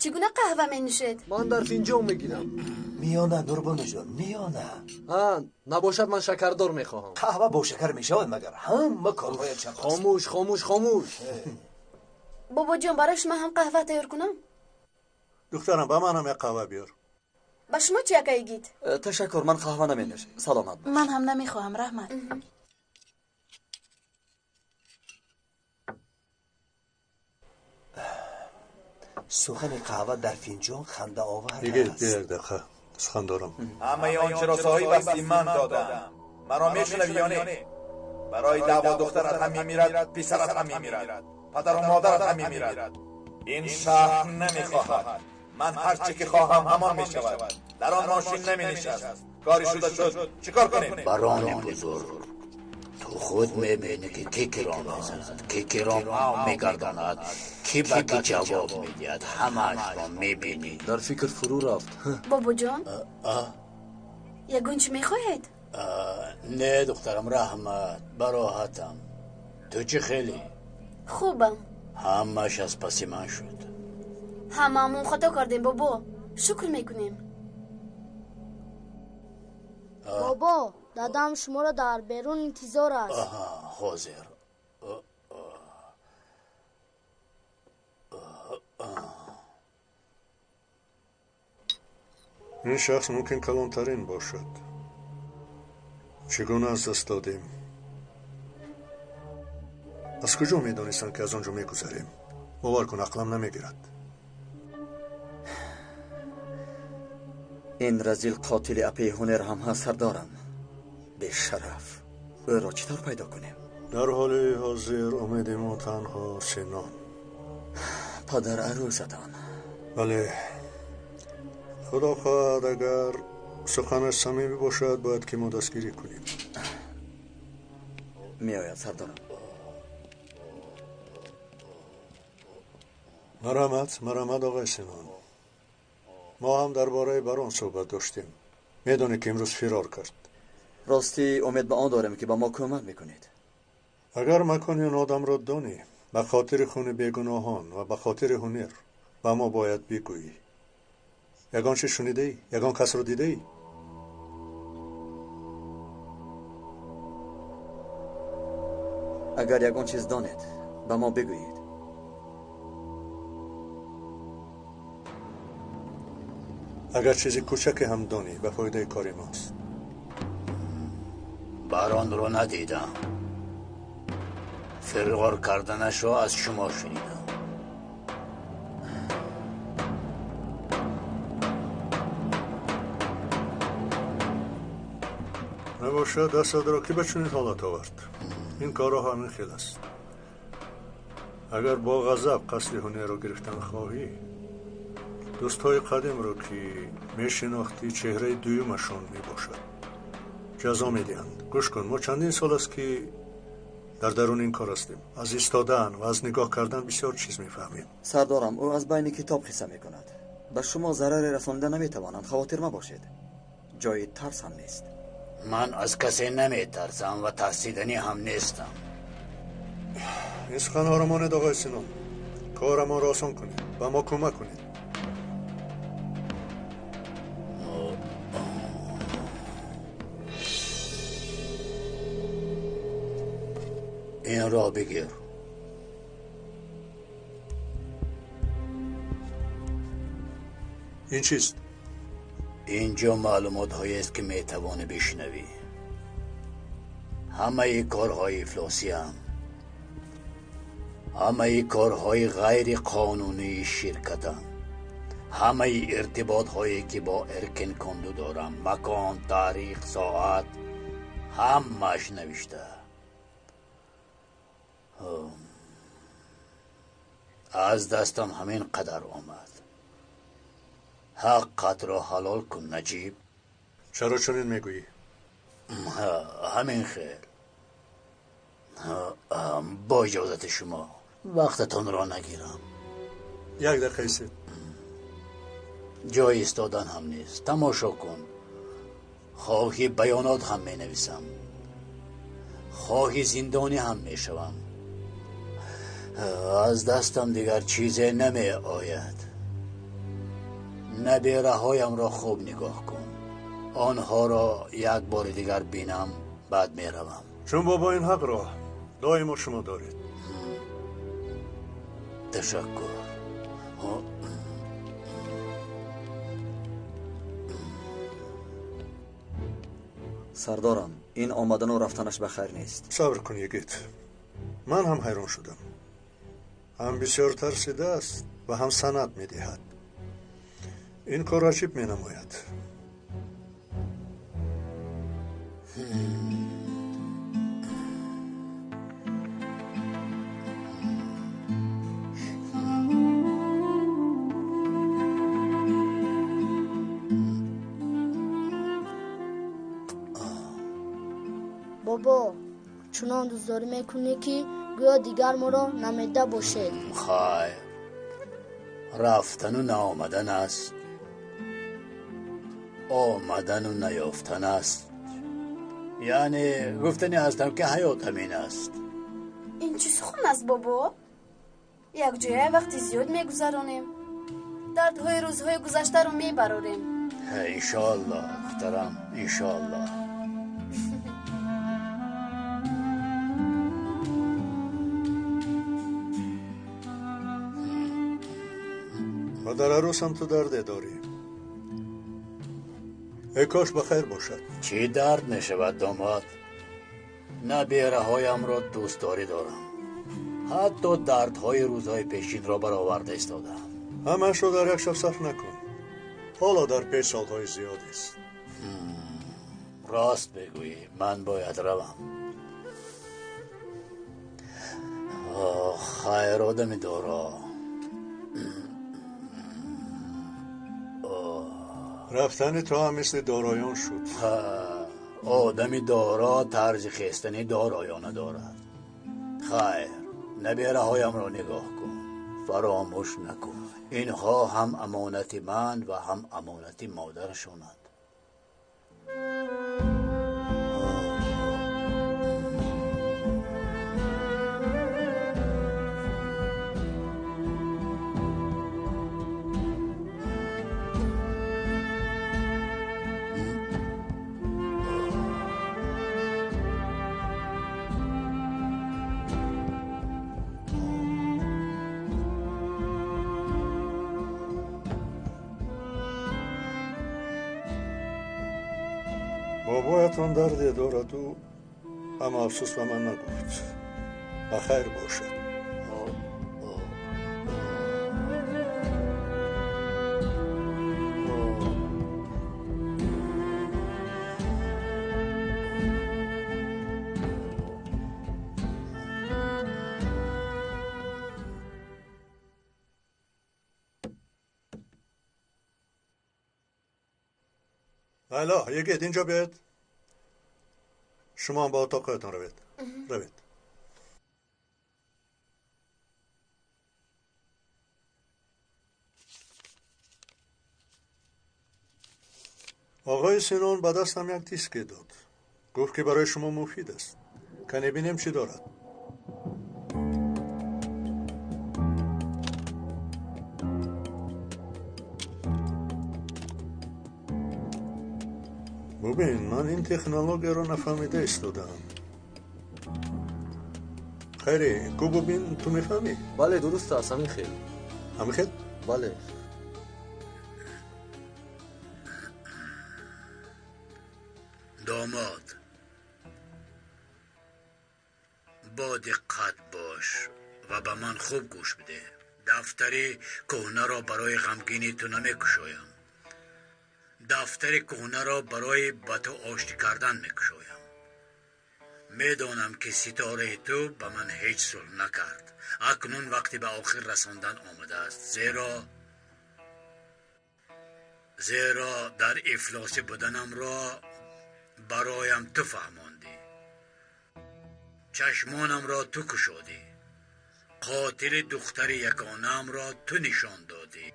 Чӣ гуна қаҳва менӯшед? Ман дар финҷон мегирам. Миёна, Нурбонуҷон, миёна. Ҳа, набошад ман шакардор мехоҳам. Қаҳва бо шакар мешавад магар? Ҳама корҳоя чап аст. Хомӯш, хомӯш, хомӯш. Бобоҷон, барои шумо ҳам қаҳва тайёр кунам? Духтарам, ба манам як қаҳва биёр. Ба шумо чӣ, акаи Игит? Ташаккур, ман қаҳва наменӯшам. Саломат бош. Ман ҳам намехоҳам, раҳмат. Сухани қаҳва дар финҷон хандаовар аст. Игит, бия як дақиқа, сухан дорам. Ҳамаи он чиро соҳиб ҳастӣ ман додам. Маро мешунавӣ ё не? Барои даъво духтарат ҳам мемирад, писарат ҳам мемирад, падару модарат ҳам мемирад. Ин шаҳр намехоҳад. Ман ҳар чӣ ки хоҳам ҳамон мешавад. Дар он мошин наменишаст. Кори шуда шуд. Чӣ кор кунем? Барони бузург, ту худ мебинӣ ки кӣ киро мезанад, кӣ киро мегардонад, кӣ ба кӣ ҷавоб медиҳад. Ҳамаашро мебинӣ. Дар фикр фурӯ рафт. Бобоҷон, ягон чӣ мехоҳед? Не, духтарам, раҳмат, бароҳатам. Ту чӣ хеле? Хубам. Ҳамааш аз паси ман шуд. Ҳамаамон хато кардем, бобо. Шукр мекунем. Бобо, дадам шуморо дар берун интизор аст. Аҳа, ҳозир. Ин шахс мумкин калонтарин бошад. Чӣ гуна аз даст додем? Аз куҷо медонистанд, ки аз он ҷо мегузарем? Бовар кун, ақлам намегирад. Ин разил қотили апаи ҳунер ҳам ҳаст, сардорам. Бешараф. Ӯро чӣ тавр пайдо кунем? Дар ҳоли ҳозир умеди мо танҳо Синон. Падар арӯсатон. Бале, худо хоҳад, агар суханаш самимӣ бошад, бояд ки мо дастгирӣ кунем. Меояд, сардорам. Марҳамат, марҳамат, оғои Синон. Мо ҳам дар бораи барон суҳбат доштем. Медонӣ ки имрӯз фирор кард. Ростӣ умед ба он дорем, ки ба мо кӯмак мекунед. Агар макони он одамро донӣ, ба хотири хуни бегуноҳон ва ба хотири ҳунер ба мо бояд бигӯӣ. Ягон чиз шунидаӣ? Ягон касро дидаӣ? Агар ягон чиз донед, ба мо бигӯед. Агар чизи кӯчаке ҳам донӣ, ба фоидаи кори мост. Баронро надидам. Фирор карданашро аз шумо шунидам. Набошад, Асадро кӣ ба чунин ҳолат овард? Ин корҳо ҳамин хел аст. Агар бо ғазаб қасди ҳунерро гирифтан хоҳӣ, дӯстҳои қадимро, ки мешинохтӣ, чеҳраи дуюмашон мебошад, ҷазо медиҳанд. Гӯш кун, мо чандин сол аст, ки дар даруни ин кор ҳастем. Аз истодан ва аз нигоҳ кардан бисёр чиз мефаҳмем. Сардорам, ӯ аз байни китоб қисса мекунад. Ба шумо зараре расонида наметавонанд, хавотир мабошед. Ҷои тарс ҳам нест. Ман аз касе наметарсам ва тарсиданӣ ҳам нестам. Ин суханҳоро монед, оғои Синон. Корамонро осон кунед, ба мо кӯмак кунед. Инро бигир. Ин чист? Инҷо маълумотҳоест, ки метавонӣ бишнавӣ. Ҳамаи корҳои ифлосиам, ҳамаи корҳои ғайриқонунии ширкатам, ҳамаи иртиботҳое, ки бо Эркин Конду дорам, макон, таърих, соат, ҳамааш навишта. Аз дастам ҳамин қадар омад. Ҳаққатро ҳалол кун, Наҷиб. Чаро чунин мегӯӣ? Ҳамин хел. Бо иҷозати шумо вақтатонро нагирам. Як дақиқа истед. Ҷои истодан ҳам нест. Тамошо кун. Хоҳи баёнот ҳам менависам, хоҳи зиндонӣ ҳам мешавам. Аз дастам дигар чизе намеояд. Набираҳоямро хуб нигоҳ кун. Онҳоро як бори дигар бинам, баъд меравам. Чун бобо ин ҳақро доимо шумо доред. Ташаккур. Сардорам, ин омадану рафтанаш ба хайр нест. Сабр кун, йигит. Ман ҳам ҳайрон шудам. Ҳам бисёр тарсидааст ва ҳам санад медиҳад. Ин кор аҷиб менамояд. Бобо, чунон дӯстдорӣ мекунӣ, ки гӯё дигар моро намеда бошед. Хайр, рафтану наомадан аст, омадану наёфтан аст. Яъне гуфтанӣ ҳастам, ки ҳаёт ҳамин аст. Ин чӣ сухан аст, бобо? Якҷоя вақти зиёд мегузаронем, дардҳои рӯзҳои гузаштаро мебарорем. Иншоаллоҳ, духтарам, иншоаллоҳ. Ва дар арӯсам ту дарде дорӣ. Эй кош ба хайр бошад. Чӣ дард мешавад, домод? Набераҳоямро дӯстдорӣ дорам. Ҳатто дардҳои рӯзҳои пешинро бароварда истодаам. Ҳамаашро дар як шаб сарф накун. Ҳоло дар пеш солҳои зиёдест. Рост бигӯӣ, ман бояд равам. Хайр, одами доро. Рафтани ту ҳам мисли дороён шуд. Одами доро тарзи хестани дороёна дорад. Хайр, набераҳоямро нигоҳ кун, фаромӯш накун. Инҳо ҳам амонати ман ва ҳам амонати модарашонанд. Бобоятон дарде дораду, аммо афсӯс ба ман нагуфт. Ба хайр бошад. Лайло, йигит, инҷо биёед. Шумо ҳам ба отоқҳоятон равед. Равед. Оғои Синон ба дастам як диске дод. Гуфт, ки барои шумо муфид аст. Кане бинем, чӣ дорад. Бубин, ман ин технологияро нафаҳмида истодаам. Хайре, гӯ бубин, ту мефаҳмӣ? Бале, дуруст аст, ҳамин хел. Ҳамин хел? Бале. Домод, бо диққат бош ва ба ман хуб гӯш бидеҳ. Дафтари кӯҳнаро барои ғамгинии ту намекушоям. Дафтари кӯҳнаро барои ба ту оштӣ кардан мекушоям. Медонам, ки ситораи ту ба ман ҳеҷ сулҳ накард. Акнун вақти ба охир расондан омадааст, зеро дар ифлосӣ буданамро бароям ту фаҳмондӣ. Чашмонамро ту кушодӣ. Қотили духтари ягонаамро ту нишон додӣ.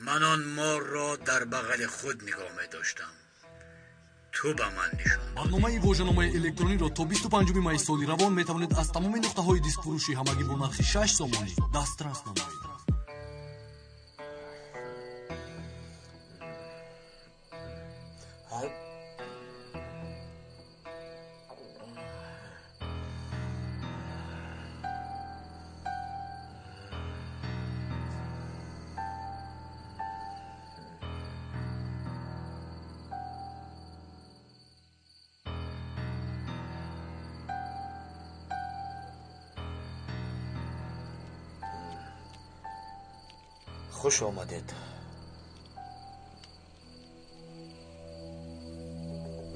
Ман он морро дар бағали худ нигоҳ медоштам. Ту ба ман нишон додӣ. Барномаи вожаномаи электрониро то 25 майи соли равон метавонед аз тамоми нуқтаҳои дискфурӯшӣ ҳамагӣ бо нархи 6 сомонӣ дастрас намоед. Хуш омадед.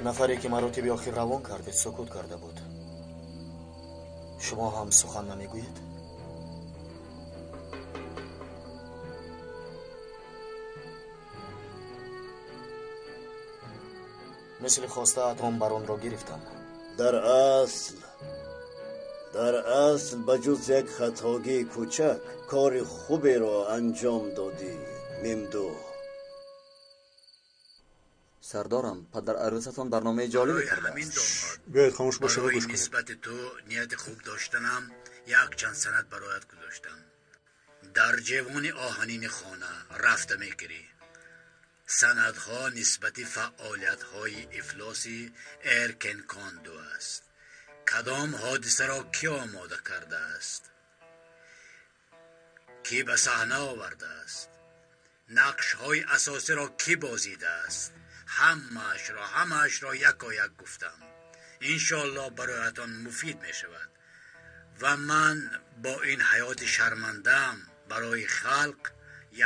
Нафаре ки маротиби охир равон кардед, сукут карда буд. Шумо ҳам сухан намегӯед? Мисли хостаатон баронро гирифтам. Дар асл ба ҷуз як хатогии кӯчак кори хуберо анҷом додӣ, Мемдуҳ. Сардорам, падар арӯсатон барномаи ҷолибе кардааст. Биёед хомӯш бошед ва гӯш кунед. Нисбати ту нияти хуб доштанам якчанд санад бароят гузоштам. Дар ҷевони оҳанини хона рафта мегирӣ. Санадҳо нисбати фаъолиятҳои ифлоси Эркенконду аст. Кадом ҳодисаро кӣ омода кардааст? Кӣ ба саҳна овардааст? Нақшҳои асосиро кӣ бозидааст? Ҳамаашро якояк гуфтам. Иншоаллоҳ бароятон муфид мешавад. Ва ман бо ин ҳаёти шармандаам барои халқ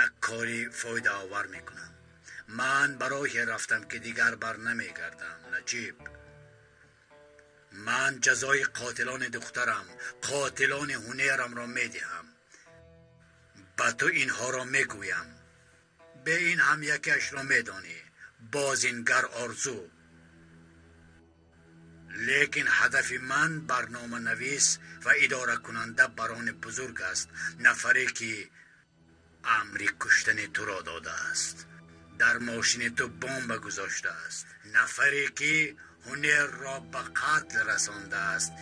як кори фоидаовар мекунам. Ман ба роҳе рафтам, ки дигар бар намегардам. Наҷиб, ман ҷазои қотилони духтарам, қотилони ҳунерамро медиҳам. Ба ту инҳоро мегӯям. Бе ин ҳам якеашро медонӣ, бозингар Орзу. Лекин ҳадафи ман барноманавис ва идоракунанда барони бузург аст, нафаре ки амри куштани туро додааст, дар мошини ту бомба гузоштааст, нафаре ки ҳунерро ба қатл расондааст.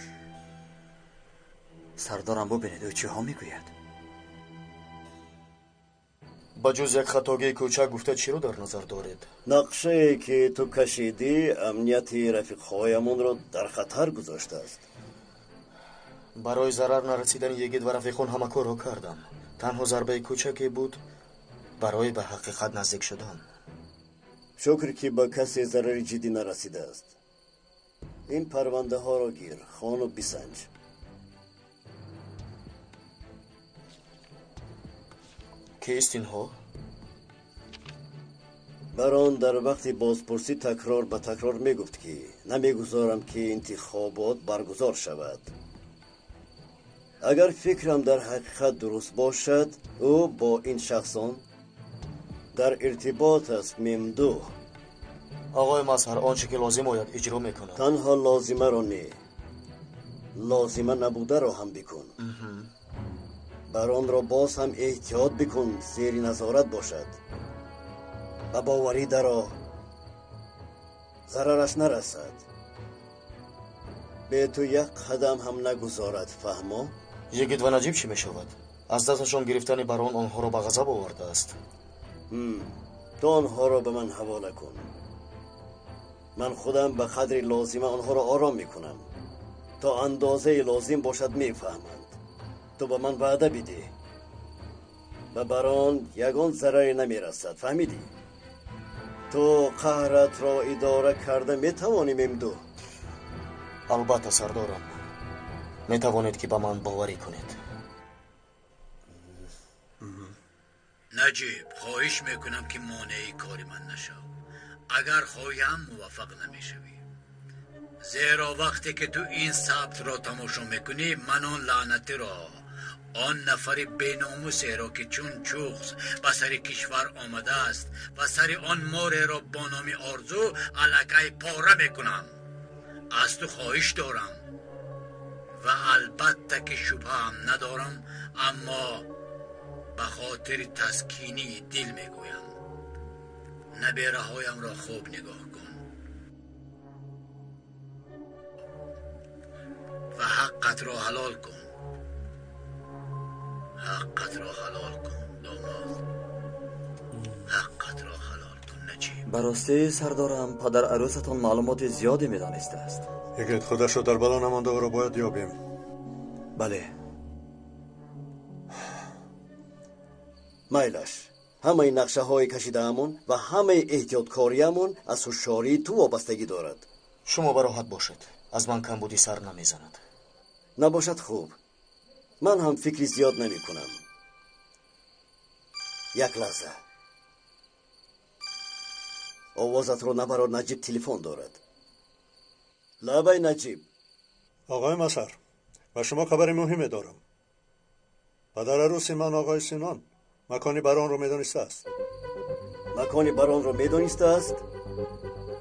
Сардорам, бубинед, ӯ чиҳо мегӯяд. Ба ҷуз як хатогии кӯчак гуфта чиро дар назар доред? Нақшае ки ту кашидӣ амнияти рафиқҳоямонро дар хатар гузоштааст. Барои зарар нарасидани йигит ва рафиқон ҳама корро кардам. Танҳо зарбаи кӯчаке буд барои ба ҳақиқат наздик шудан. Шукр, ки ба касе зарари ҷиддӣ нарасидааст. Ин парвандаҳоро гир, хону бисанҷ. Кист инҳо? Барон дар вақти бозпурсӣ такрор ба такрор мегуфт, ки намегузорам, ки интихобот баргузор шавад. Агар фикрам дар ҳақиқат дуруст бошад, ӯ бо ин шахсон дар иртибот аст. Мемдуҳ. Оғои Мазҳар, он чӣ ки лозим ояд иҷро мекунад. Танҳо лозимаро не, лозима набударо ҳам бикун. Баронро боз ҳам эҳтиёт бикун, зери назорат бошад. Ба боварӣ даро зарараш нарасад. Бе ту як қадам ҳам нагузорад, фаҳмо? Йигит ва Наҷиб чӣ мешавад? Аз дасташон гирифтани барон онҳоро ба ғазаб овардааст. Ту онҳоро ба ман ҳавола кун. Ман худам ба қадри лозима онҳоро ором мекунам. То андозаи лозим бошад мефаҳманд. Ту ба ман ваъда бидеҳ. Ба барон ягон зараре намерасад, фаҳмидӣ? Ту қаҳратро идора карда метавонӣ, Мемдуҳ? Албатта, сардорам. Метавонед, ки ба ман боварӣ кунед. Наҷиб, хоҳиш мекунам, ки монеи кори ман нашав. Агар хоҳӣ ҳам муваффақ намешавӣ. Зеро вақте ки ту ин сабтро тамошо мекунӣ, ман он лаънатиро, он нафари беномусеро, ки чун чуғз ба сари кишвар омадааст ва сари он мореро бо номи Орзу аллакай пора мекунам. Аз ту хоҳиш дорам ва албатта ки шубҳаам надорам, аммо ба хотири таскинии дил мегӯям, набераҳоямро хуб нигоҳ кун ва ҳаққатро ҳалол кун. Ҳаққатро ҳалол кун, домод. Ҳаққатро ҳалол кун, Наҷиб. Ба ростӣ, сардорам, падар арӯсатон маълумоти зиёде медонистааст. Йигит худашро дар бало намонда, ӯро бояд ёбем. Бале. Майлаш, ҳамаи нақшаҳои кашидаамон ва ҳамаи эҳтиёткориамон аз ҳушёрии ту вобастагӣ дорад. Шумо бароҳат бошед, аз ман камбудӣ сар намезанад. Набошад, хуб. Ман ҳам фикри зиёд намекунам. Як лаҳза. Овозатро набарор, Наҷиб телефон дорад. Лабай Наҷиб. Оғои Масар, ба шумо хабари муҳиме дорам. Падар арӯси ман оғои Синон макони баронро медонистааст. Макони баронро медонистааст?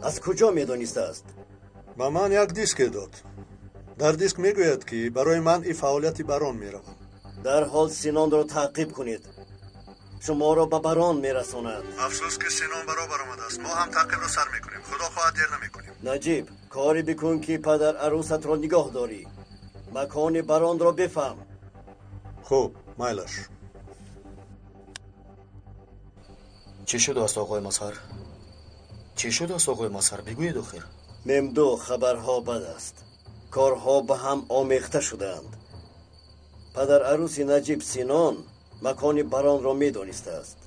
Аз куҷо медонистааст? Ба ман як диске дод. Дар диск мегӯяд, ки барои манъи фаъолияти барон меравам. Дарҳол Синонро таъқиб кунед. Шуморо ба барон мерасонад. Афсӯс, ки Синон баробар омадааст. Мо ҳам таъқибро сар мекунем. Худо хоҳад, дер намекунем. Наҷиб, коре бикун, ки падар арӯсатро нигоҳ дорӣ. Макони баронро бифаҳм. Хуб, майлаш. Чӣ шудааст, оғои Мазҳар? Чӣ шудааст, оғои Мазҳар? Бигӯед охир. Мемду, хабарҳо бад аст. Корҳо ба ҳам омехта шудаанд. Падар арӯси Наҷиб Синон макони баронро медонистааст.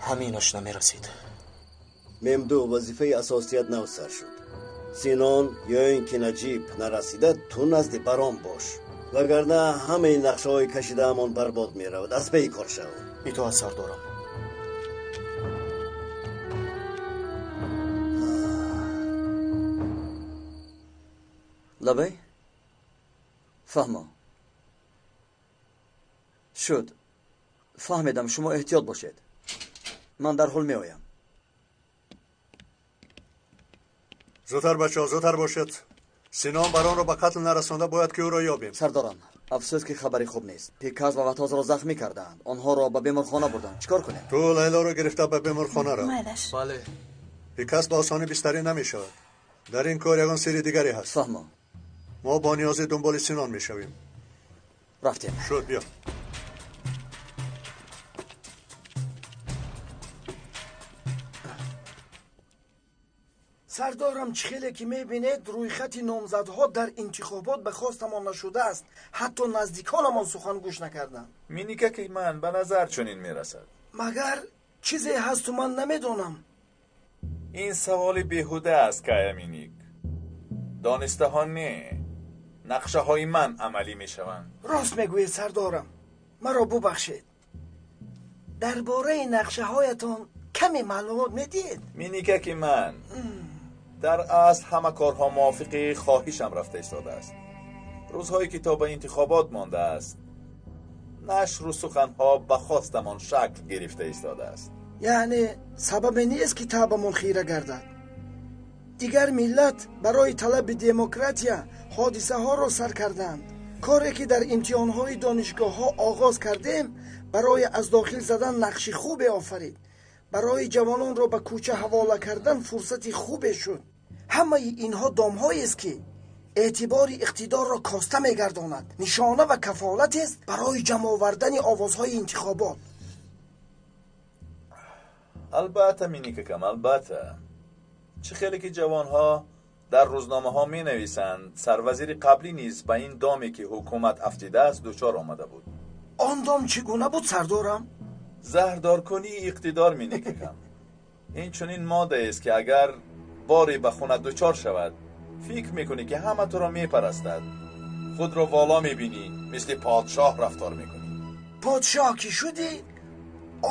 Ҳаминаш намерасид. Мемду, вазифаи асосият нав сар шуд. Синон ё ин ки Наҷиб нарасида, ту назди барон бош, вагарна ҳамаи нақшаҳои кашидаамон барбод меравад. Аз паи кор шав. Итоат, сардорам. Лабай, фаҳмо шуд. Фаҳмедам, шумо эҳтиёт бошед. Ман дарҳол меоям. Зудтар, бачаҳо, зудтар бошед. Синон баронро ба қатл нарасонда, бояд ки ӯро ёбем. Сардорам, афсӯс, ки хабари хуб нест. Пиказ ва Ватозро захмӣ кардаанд. Онҳоро ба беморхона бурданд. Чӣ кор кунем? Ту Лайлоро гирифта ба беморхона рав. Бале. Пиказ ба осонӣ бистарӣ намешавад. Дар ин кор ягон сирри дигаре ҳаст. Фаҳмо. Мо бо ниёзӣ дунболи Синон мешавем. Рафтем. Шуд, биё. Сардорам, чӣ хеле ки мебинед, рӯйхати номзадҳо дар интихобот ба хостамон нашудааст. Ҳатто наздиконамон сухан гӯш накарданд. Миникаки ман ба назар чунин мерасад. Магар чизе ҳасту ман намедонам? Ин саволи беҳуда аст, Кая Миник. Донистаҳо не, нақшаҳои ман амалӣ мешаванд. Рост мегӯед, сардорам, маро бубахшед. Дар бораи нақшаҳоятон каме маълумот медиҳед? Миникаки ман, дар асл ҳама корҳо мувофиқи хоҳишам рафта истодааст. Рӯзҳое ки то ба интихобот мондааст, нашру суханҳо ба хостамон шакл гирифта истодааст. Яъне сабабе нест, ки таъбамон хира гардад. Дигар миллат барои талаби демократия ҳодисаҳоро сар карданд. Коре ки дар имтиҳонҳои донишгоҳҳо оғоз кардем, барои аз дохил задан нақши хубе офарид. Барои ҷавононро ба кӯча ҳавола кардан фурсати хубе шуд. Ҳамаи инҳо домҳоест, ки эътибори иқтидорро коста мегардонад. Нишона ва кафолатест барои ҷамъовардани овозҳои интихобот. Албатта, Миникакам, албатта. Чӣ хеле ки ҷавонҳо дар рӯзномаҳо менависанд, сарвазири қаблӣ низ ба ин доме, ки ҳукумат афтидааст, дучор омада буд. Он дом чӣ гуна буд, сардорам? Заҳрдоркунии иқтидор, Миникакам. Ин чунин моддаест, ки агар боре ба хунат дучор шавад, фикр мекунӣ, ки ҳама туро мепарастад. Худро воло мебинӣ, мисли подшоҳ рафтор мекунӣ. Подшоҳ ки шудӣ,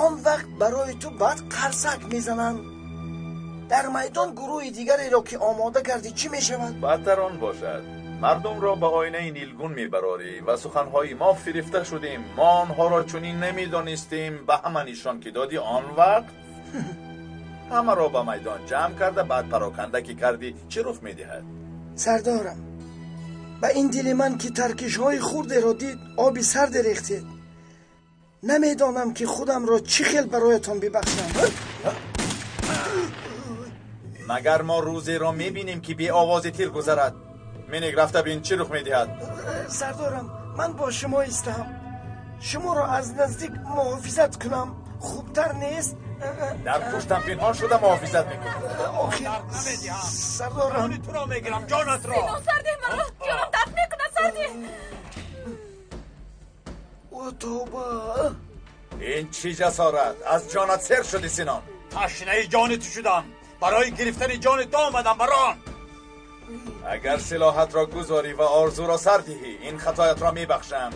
он вақт барои ту баъд қарсак мезананд. Дар майдон гурӯҳи дигареро ки омода кардӣ, чӣ мешавад? Бадтар он бошад, мардумро ба оинаи нилгун мебарорӣ ва суханҳои мо фирифта шудем, мо онҳоро чунин намедонистем, ба ҳама нишон ки додӣ, он вақт ҳамаро ба майдон ҷамъ карда, баъд пароканда ки кардӣ, чӣ рух медиҳад? Сардорам, ба ин дили ман, ки таркишҳои хурдеро дид, оби сарде рехтед. Намедонам, ки худамро чӣ хел бароятон бибахшам. Магар мо рӯзеро мебинем, ки беовози тир гузарад? Миник, рафта бин, чӣ рух медиҳад. Сардорам, ман бо шумо истам. Шуморо аз наздик муҳофизат кунам хубтар нест? Дар пуштам пинҳон шуда муҳофизат мекунӣ. Охир, сардорам, туро мегирам, ҷонатро. Синон, сарде маро, ҷонам дард мекунад, сарде. О, тавба! Ин чӣ ҷасорат? Аз ҷонат сер шудӣ, Синон. Ташнаи ҷони ту шудам. Барои гирифтани ҷони ту омадам, барон. Агар силоҳатро гузорӣ ва орзуро сар диҳӣ, ин хатоятро мебахшам.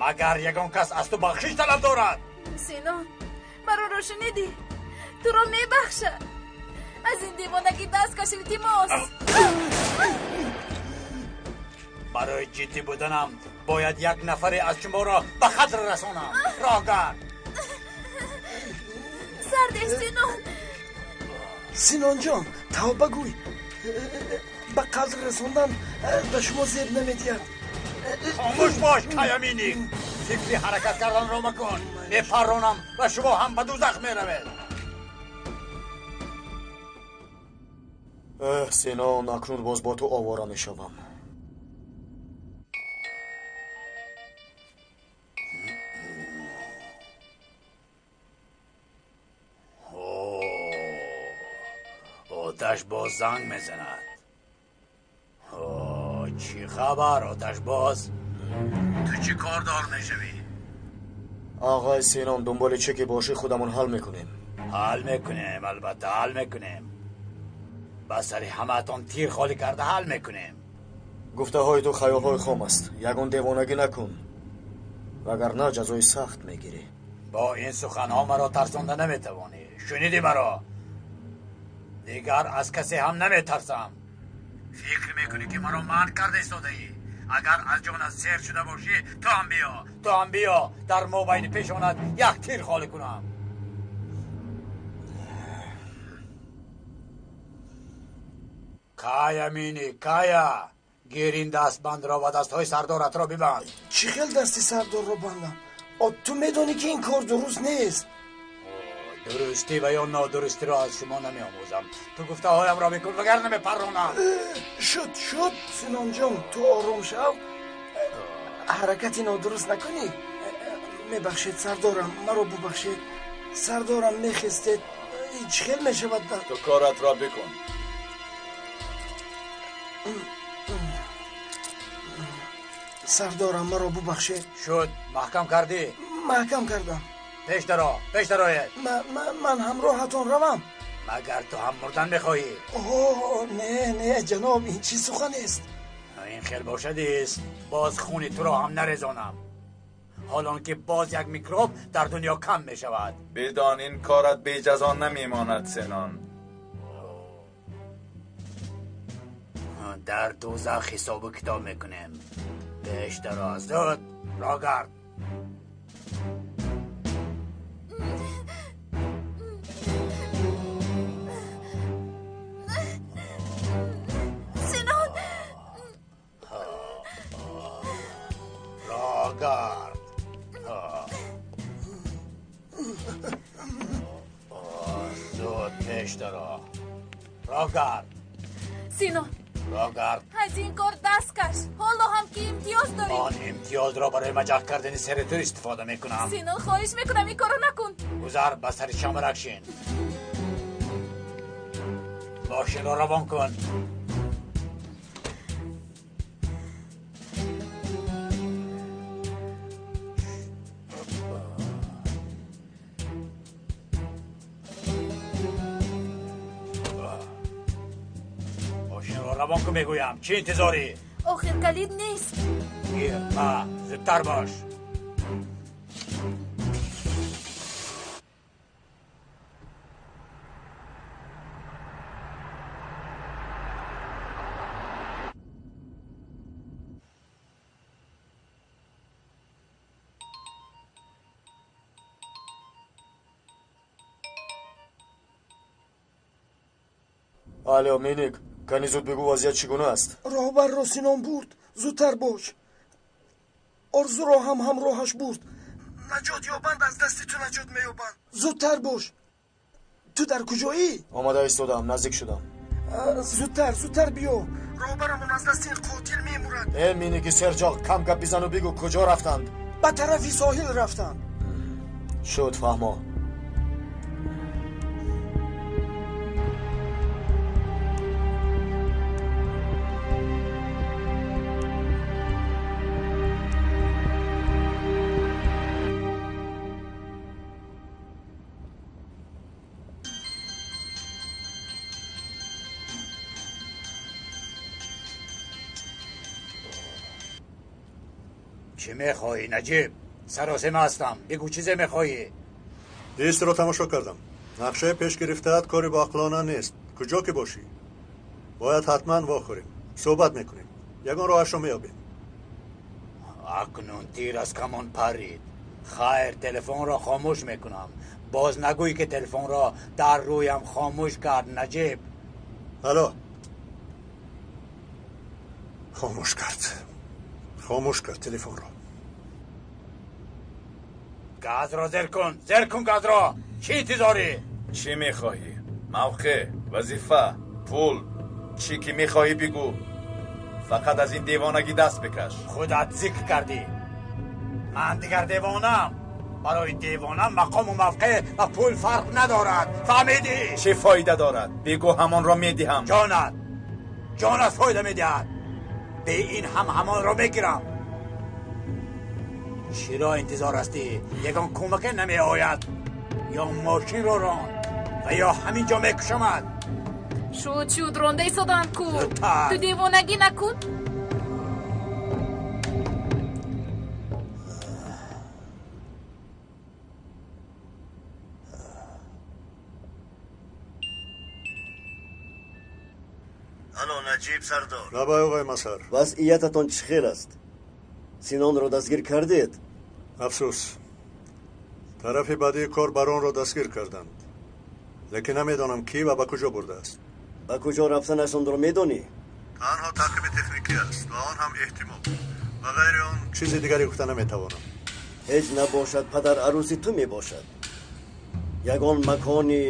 Магар ягон кас аз ту бахшиш талаб дорад? Синон, Маро шунидӣ? Туро мебахшад. Аз ин девонагӣ даст каш, илтимос. Барои ҷиддӣ буданам бояд як нафаре аз шуморо ба хатр расонам. Роҳгард. Сарде, Синон. Синонҷон, тавба гӯй. Ба қатл расондан ба шумо зеб намедиҳад. Хомӯш бош, Каяминик. Фикри ҳаракат карданро макун. Мепарронам ва шумо ҳам ба дӯзах меравед. Эҳ, Синон, акнун боз бо ту овора мешавам. Оташ боз занг мезанад. Чӣ хабар, Оташбоз? Ту чӣ кордор мешавӣ? Оғои Синон, дунболи чӣ ки бошӣ худамон ҳал мекунем. Ҳал мекунем, албатта ҳал мекунем. Ба сари ҳамаатон тир холӣ карда ҳал мекунем. Гуфтаҳои ту хаёлҳои хом аст. Ягон девонагӣ накун, вагарна ҷазои сахт мегирӣ. Бо ин суханҳо маро тарсонда наметавонӣ. Шунидӣ маро? Дигар аз касе ҳам наметарсам. Фикр мекунӣ ки маро манъ карда истодаӣ? Агар аз ҷонат сер шуда бошӣ, ту ҳам биё, ту ҳам биё, дар мобайни пешонат як тир холӣ кунам. Кая, Мини, кая! Гир ин дастбандро ва дастҳои сардоратро бибанд. Чӣ хел дасти сардорро бандам? Ту медонӣ ки ин кор дуруст нест. Дурустӣ ва ё нодурустиро аз шумо намеомӯзам. Ту гуфтаҳоямро бикун, вагарна мепарронам. Шуд, шуд, Синонҷон, ту ором шав. Ҳаракати нодуруст накунӣ. Мебахшед, сардорам, маро бубахшед. Сардорам, мехестед. Чӣ хел мешавад? Ту коратро бикун. Сардорам, маро бубахшед. Шуд, маҳкам кардӣ? Маҳкам кардам. Пеш даро, пеш дароед. Ман ҳамроҳатон равам. Магар ту ҳам мурдан мехоҳӣ? О, не, не, ҷаноб, ин чӣ сухан аст? Ин хел бошадист, боз хуни туро ҳам нарезонам. ҳолон ки боз як микроб дар дунё кам мешавад. Бидон, ин корат беҷазо намемонад, Синон. Дар дӯзах ҳисобу китоб мекунем. Пеш даро, зуд, рогард. Синон! Рогард. Зуд пеш даро. Рогард. Синон! Рогард. Аз ин кор даст каш. Ҳоло ҳам ки имтиёз дорӣ. Он имтиёзро барои маҷақ кардани сари ту истифода мекунам. Синон, хоҳиш мекунам, ин корро накун. Гузар, ба сари шамрак шин. Мошинро равон кун. Равон кун, мегӯям. Чӣ интизорӣ? Охир калид нест. Гир, ма, зудтар бош. Алло, Миник, кани зуд бигӯ, вазъият чӣ гуна аст? Роҳбарро Синон бурд. Зудтар бош. Орзуро ҳам ҳамроҳаш бурд. Наҷот ёбанд, аз дасти ту наҷот меёбанд. Зудтар бош. Ту дар куҷоӣ? Омада истодаам, наздик шудам. Зудтар, зудтар биё. Роҳбарамон аз дасти ин қотил мемурад. Э, Миники серҷоқ, кам гап бизану бигӯ, куҷо рафтанд? Ба тарафи соҳил рафтанд. Шуд, фаҳмо. Чӣ мехоҳӣ, Наҷиб? Саросема ҳастам. Бигӯ, чизе мехоҳӣ? Дистро тамошо кардам. Нақшаи пеш гирифтаат кори боақлона нест. Куҷо ки бошӣ, бояд ҳатман вохӯрем, суҳбат мекунем, ягон роҳашро меёбем. Акнун тир аз камон парид. Хайр, телефонро хомӯш мекунам. Боз нагӯй ки телефонро дар рӯям хомӯш кард, Наҷиб. Алло. Хомӯш кард. Хомӯш кард телефонро. Газро зер кун, зер кун газро. Чӣ интизорӣ? Чӣ мехоҳӣ? Мавқеъ, вазифа, пул, чӣ ки мехоҳӣ бигӯ. Фақат аз ин девонагӣ даст бикаш. Худат зикр кардӣ. Ман дигар девонам. Барои девона мақому мавқеъ ва пул фарқ надорад. Фаҳмидӣ? Чӣ фоида дорад? Бигӯ, ҳамонро медиҳам. Ҷонат, ҷонат фоида медиҳад. Бе ин ҳам ҳамонро мегирам. Чиро интизор ҳастӣ? Ягон кӯмаке намеояд. Ё мошинро рон ва ё ҳамин ҷо мекушамад. Шуд, шуд, ронда истодам ку. Ту девонагӣ накун. Алло, Наҷиб сардор. Лабай, оғои Масар. Вазъиятатон чӣ хел аст? Синонро дастгир кардед? Афсӯс, тарафи баъдии кор баронро дастгир карданд, лекин намедонам кӣ ва ба куҷо бурдааст. Ба куҷо рафтанашонро медонӣ? Танҳо таъқиби техникӣ аст ва он ҳам эҳтимол. Ба ғайри он чизи дигаре гуфта наметавонам. Ҳеҷ набошад, падар арӯси ту мебошад. Ягон макони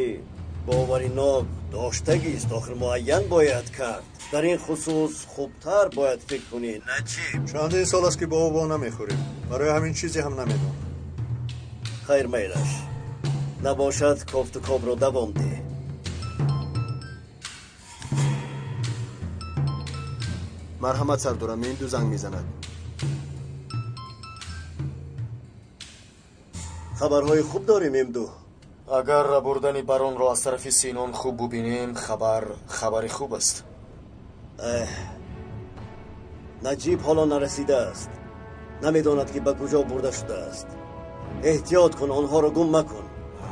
боваринок доштагист, охир муайян бояд кард. Дар ин хусус хубтар бояд фикр кунӣ. Наҷиб, чандин сол аст ки бо ӯ во намехӯрем, барои ҳамин чизе ҳам намедонам. Хайр, майлаш. Набошад, кофту кобро давом деҳ. Марҳамат, сардорам, ин ду занг мезанад. Хабарҳои хуб дорем, Мемду. Агар рабурдани баронро аз тарафи Синон хуб бубинем, хабар хабари хуб аст. Наҷиб ҳоло нарасидааст. Намедонад ки ба куҷо бурда шудааст. Эҳтиёт кун, онҳоро гум макун.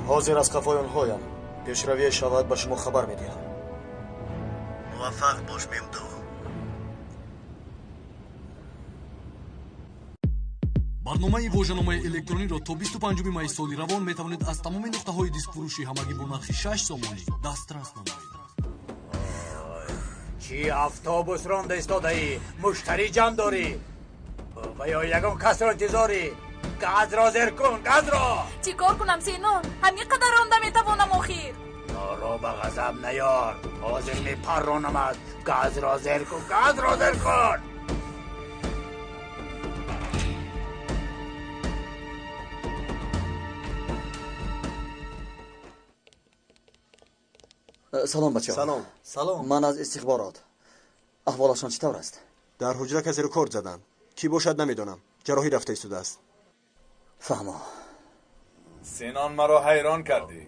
Ҳозир аз қафои онҳоям. Пешравие шавад, ба шумо хабар медиҳам. Муваффақ бош, Мемду. Барномаи вожаномаи электрониро то 25 майи соли равон метавонед аз тамоми нуқтаҳои дискфурӯшӣ ҳамагӣ бо нархи 6 сомонӣ дастрас намоед. Чӣ автобус ронда истодаӣ? Муштарӣ ҷамъ дорӣ ва ё ягон касро интизорӣ? Газро зер кун, газро! Чӣ кор кунам, Синон? Ҳамин қадар ронда метавонам охир. Моро ба ғазаб наёр, ҳозир мепарронамад. Газро зер кун, газро зер кун! Салом, бачаҳо. Салом. Салом. Ман аз истихборот. Аҳволашон чӣ тавр аст? Дар ҳуҷра касеро корд заданд. Кӣ бошад намедонам. Ҷарроҳӣ рафта истодааст. Фаҳмо. Синон, маро ҳайрон кардӣ.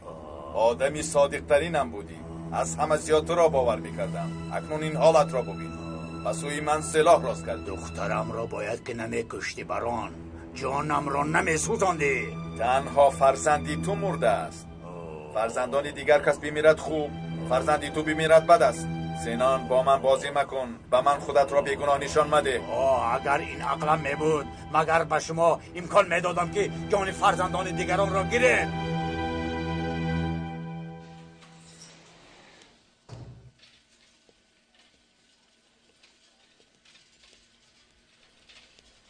Одами содиқтаринам будӣ. Аз ҳама зиёд туро бовар мекардам. Акнун ин ҳолатро бубин. Ба сӯи ман силоҳ рост кардӣ. Духтарамро бояд ки намекуштӣ, барон. Ҷонамро намесӯзондӣ. Танҳо фарзанди ту мурдааст. Фарзандони дигар кас бимирад хуб, фарзанди ту бимирад бад аст. Синон, бо ман бозӣ макун. Ба ман худатро бегуноҳ нишон мадеҳ. Агар ин ақлам мебуд, магар ба шумо имкон медодам ки ҷони фарзандони дигаронро гиред?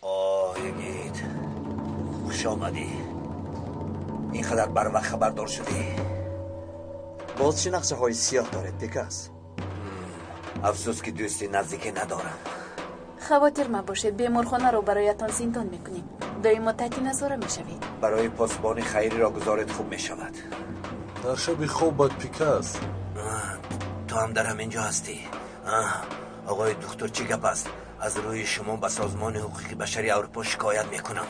Оҳ, Йигит, хуш омадӣ. Ин қадар барвақт хабардор шудӣ. Боз чӣ нақшаҳои сиёҳ доред, Бекас? Афсӯс ки дӯсти наздике надорам. Хавотир мабошед, беморхонаро бароятон зиндон мекунем. Доимо таҳти назора мешавед. Барои посбони хайриро гузоред, хуб мешавад. Дар шаби хобат, Пикас. Ту ҳам дар ҳамин ҷо ҳастӣ. Оғои духтур, чӣ гап аст? Аз рӯи шумо ба созмони ҳуқуқи башари Аврупо шикоят мекунам.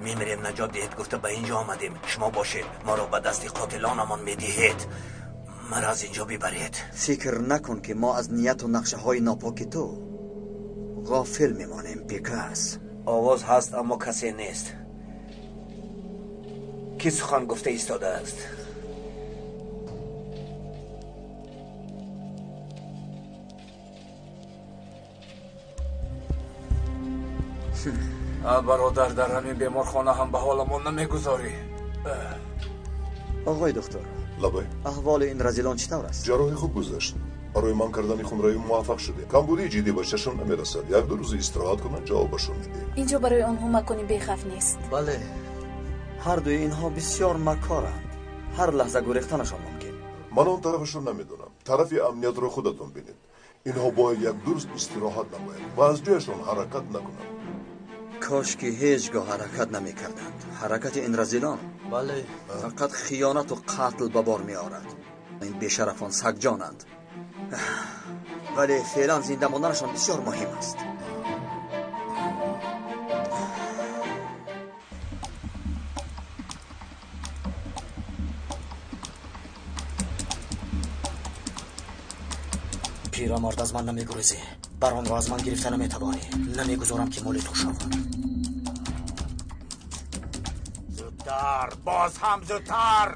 Мемирем, наҷот диҳед гуфта ба ин ҷо омадем. Шумо бошед, моро ба дасти қотилонамон медиҳед. Маро аз ин ҷо бибаред. Фикр накун ки мо аз нияту нақшаҳои нопоки ту ғофил мемонем, Пикас. Овоз ҳаст, аммо касе нест. Кӣ сухан гуфта истодааст? Бародар, дар ҳамин беморхона ҳам ба ҳоламон намегузорӣ. Оғои доктор. Лабай. Аҳволи ин разилон чӣ тавр аст? Ҷарроҳӣ хуб гузашт. Барои манъ кардани хунравӣ муваффақ шудем. Камбудии ҷиддӣ ба чашм намерасад. Як-ду рӯз истироҳат кунанд, ҷавобашон медиҳем. Инҷо барои онҳо макони бехавф нест. Бале, ҳар дуи инҳо бисёр макоранд. Ҳар лаҳза гурехтанашон мумкин. Ман он тарафашро намедонам. Тарафи амниятро худатон бинед. Инҳо бояд як-ду рӯз истироҳат намоянд ва аз ҷояшон ҳаракат накунанд. Кош ки ҳеҷ гоҳ ҳаракат намекарданд. Ҳаракати ин разилон бале фақат хиёнату қатл ба бор меорад. Ин бешарафон сагҷонанд. Вале феълан зинда монданашон бисёр муҳим аст. Пирамард, аз ман намегурезӣ. Баронро аз ман гирифта наметавонӣ. Намегузорам ки моли ту шавад. Зудтар, боз ҳам зудтар.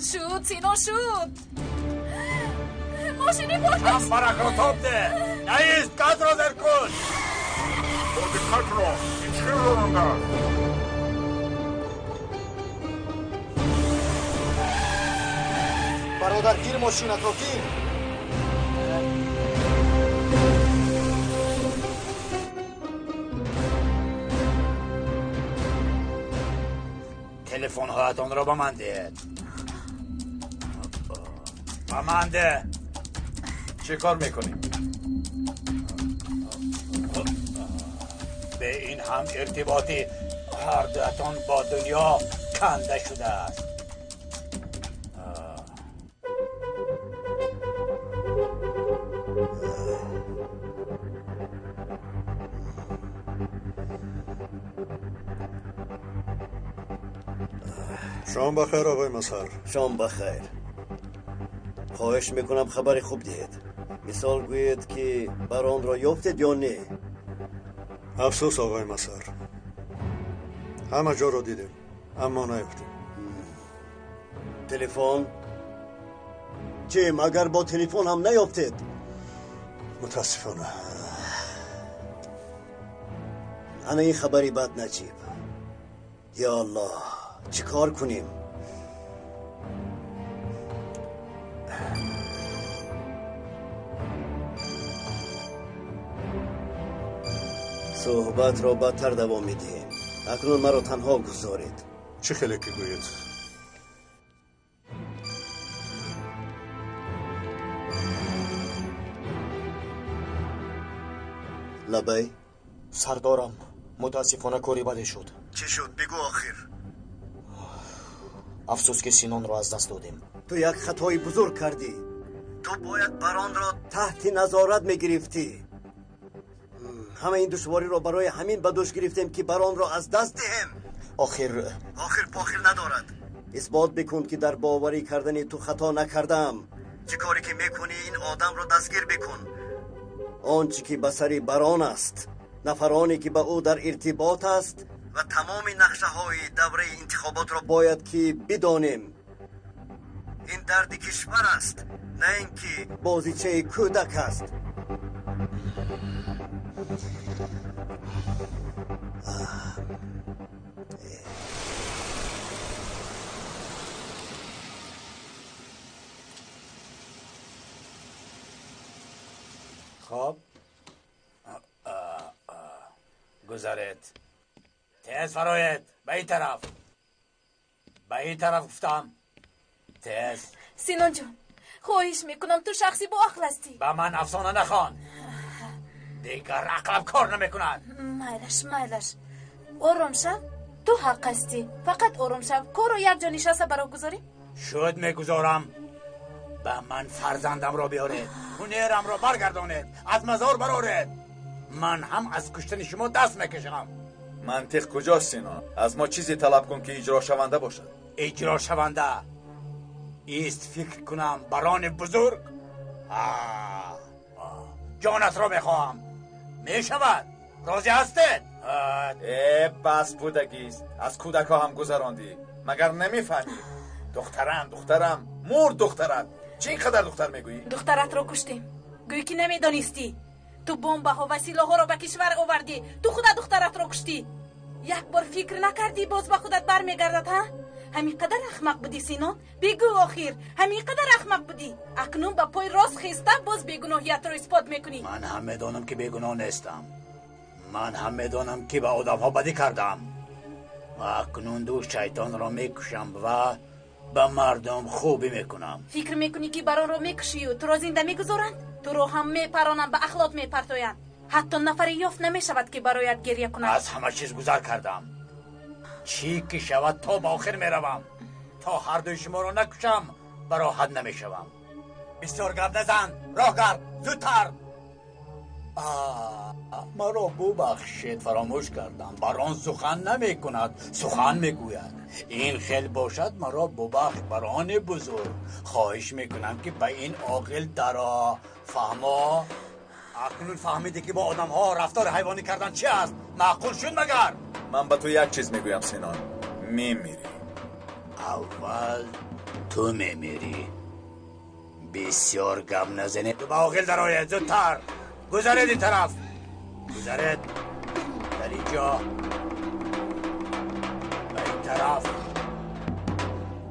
Шуд, Сино, шуд. Мошини пок аст. Баракро тоб де. Наист, газро зер кун. Бо диққат ро, ин чӣ ронанда аст? Бародар, гир мошинатро, гир. Телефонҳоятонро ба ман диҳед. Ба ман деҳ. Чӣ кор мекунем? Бе ин ҳам иртиботи ҳар дуятон бо дунё канда шудааст. Шом бахайр, оғои Мазҳар. Шом бахайр. Хоҳиш мекунам хабари хуб диҳед. Мисол гӯед ки баронро ёфтед ё не? Афсӯс, оғои Мазҳар. Ҳама ҷоро дидем, аммо наёфтем. Телефон? Чӣ, магар бо телефон ҳам наёфтед? Мутаассифона. Ана ин хабари бад, Наҷиб. Ё Аллоҳ, чӣ кор кунем? Суҳбатро бадтар давом медиҳем. Акнун маро танҳо гузоред. Чӣ хеле ки гӯед. Лабай. Сардорам, мутаассифона кори баде шуд. Чӣ шуд? Бигӯ охир. Афсӯс ки Синонро аз даст додем. Ту як хатои бузург кардӣ. Ту бояд баронро таҳти назорат мегирифтӣ. Ҳама ин душвориро барои ҳамин ба дӯш гирифтем ки баронро аз даст диҳем. Охир охир похир надорад. Исбот бикун ки дар боварӣ кардани ту хато накардаам. Чӣ коре ки мекунӣ, ин одамро дастгир бикун. Он чӣ ки ба сари барон аст, нафароне ки ба ӯ дар иртибот аст ва тамоми нақшаҳои давраи интихоботро бояд ки бидонем. Ин дарди кишвар аст, на ин ки бозичаи кӯдак аст. Хоб, гузаред. Тез фароед, ба ин тараф. Ба ин тараф гуфтам. Тез. Синонҷон, хоҳиш мекунам, ту шахси боақл ҳастӣ. Ба ман афсона нахон. Дигар ақлам кор намекунад. Майлаш, майлаш, ором шав. Ту ҳақ ҳастӣ, фақат ором шав. Корро якҷо нишаста баро гузорем. Шуд, мегузорам. Ба ман фарзандамро биёред, ҳунерамро баргардонед, аз мазор бароред. Ман ҳам аз куштани шумо даст мекашам. Мантиқ куҷост, Сино? Аз мо чизе талаб кун ки иҷрошаванда бошад. Иҷрошаванда ист, фикр кунам, барони бузург. Ҷонатро мехоҳам. Мешавад? Розӣ ҳастед? Э, бас будагист. Аз кӯдакҳо ҳам гузарондӣ. Магар намефаҳмӣ? Духтарам, духтарам, мурд духтарат. Чӣ ин қадар духтар мегӯӣ? Духтаратро куштем. Гӯӣ ки намедонистӣ. Ту бомбаҳо ва силоҳҳоро ба кишвар овардӣ. Ту худат духтаратро куштӣ. Як бор фикр накардӣ, боз ба худат бармегардад, ҳа? Ҳамин қадар ахмақ будӣ, Синон? Бигӯ охир, ҳамин қадар ахмақ будӣ? Акнун ба пой рост хеста боз бегуноҳиятро исбот мекунӣ. Ман ҳам медонам, ки бегуноҳ нестам. Ман ҳам медонам, ки ба одамҳо бадӣ кардам. Ва акнун ду шайтонро мекушам ва ба мардум хубӣ мекунам. Фикр мекунӣ, ки баронро мекушию туро зинда мегузоранд? Туро ҳам мепаронанд, ба ахлот мепартоянд. Ҳатто нафаре ёфт намешавад, ки бароят гирья кунад. Аз ҳама чиз гузар кардам. Чӣ ки шавад, то ба охир меравам. То ҳардуи шуморо накушам, ба роҳат намешавам. Бисёр гап назан, роҳ гард, зудтар. Маро бубахшед, фаромӯш кардам. Барон сухан намекунад, сухан мегӯяд. Ин хел бошад, маро бубахш, барони бузург. Хоҳиш мекунам, ки ба ин оғил даро. Фаҳмо? Акнун фаҳмидӣ, ки бо одамҳо рафтори ҳайвонӣ кардан чи аст? Маъқул шуд магар? Ман ба ту як чиз мегӯям, Синон. Мемирӣ. Аввал ту мемирӣ. Бисёр гап назанед, ба оғил дароед, зудтар. Гузаред ин тараф. Гузаред. Дар ин ҷо. Ба ин тараф.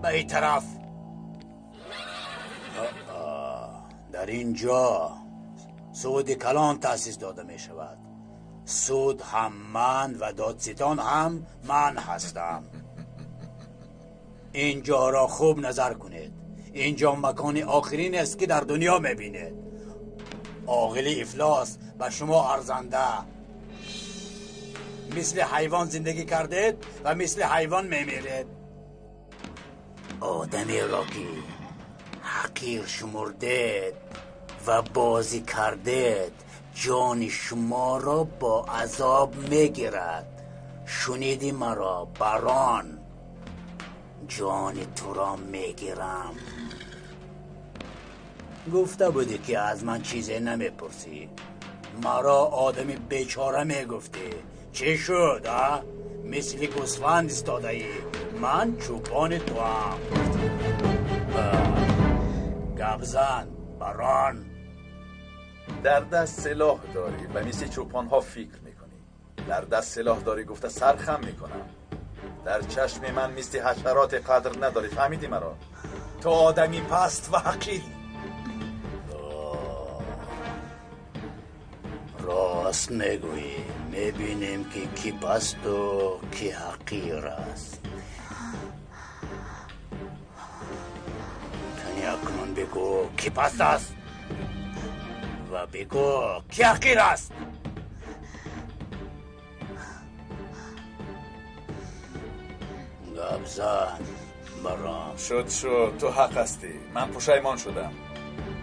Ба ин тараф. Дар ин ҷо суди калон таъсис дода мешавад. Суд ҳам ман ва додситон ҳам ман ҳастам. Ин ҷоро хуб назар кунед. Ин ҷо макони охирин аст, ки дар дунё мебинед. Оғили ифлос ба шумо арзанда. Мисли ҳайвон зиндагӣ кардед ва мисли ҳайвон мемиред. Одамеро, ки ҳақир шумурдед ва бозӣ кардед, ҷони шуморо бо азоб мегирад. Шуниди маро, барон? Ҷони туро мегирам. Гуфта будӣ, ки аз ман чизе намепурсӣ. Маро одами бечора мегуфтӣ. Чӣ шуд, а? Мисли гӯсфанд истодаӣ. Ман чӯпони туам. Гапзан, барон. Дар даст силоҳ дорӣ ва мисли чӯпонҳо фикр мекунӣ. Дар даст силоҳ дорӣ гуфта сархам мекунам. Дар чашми ман мисли ҳашароте қадр надорӣ. Фаҳмидӣ маро? Ту одами паст ва ҳақирӣ. Рост мегӯӣ. Мебинем, ки кӣ пасту кӣ ҳақир аст. Кани акнун бигӯ, кӣ паст аст ва бигӯ, кӣ ҳақир аст. Гап зан, барон. Шуд, шуд, ту ҳақ ҳастӣ. Ман пушаймон шудам.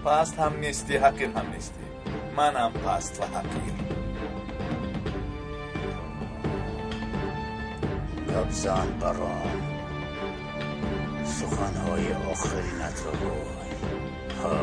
Паст ҳам нестӣ, ҳақир ҳам нестӣ. Манам паст ва ҳақир. Гап зан, барон. Суханҳои охиринатро гӯй. Ҳа.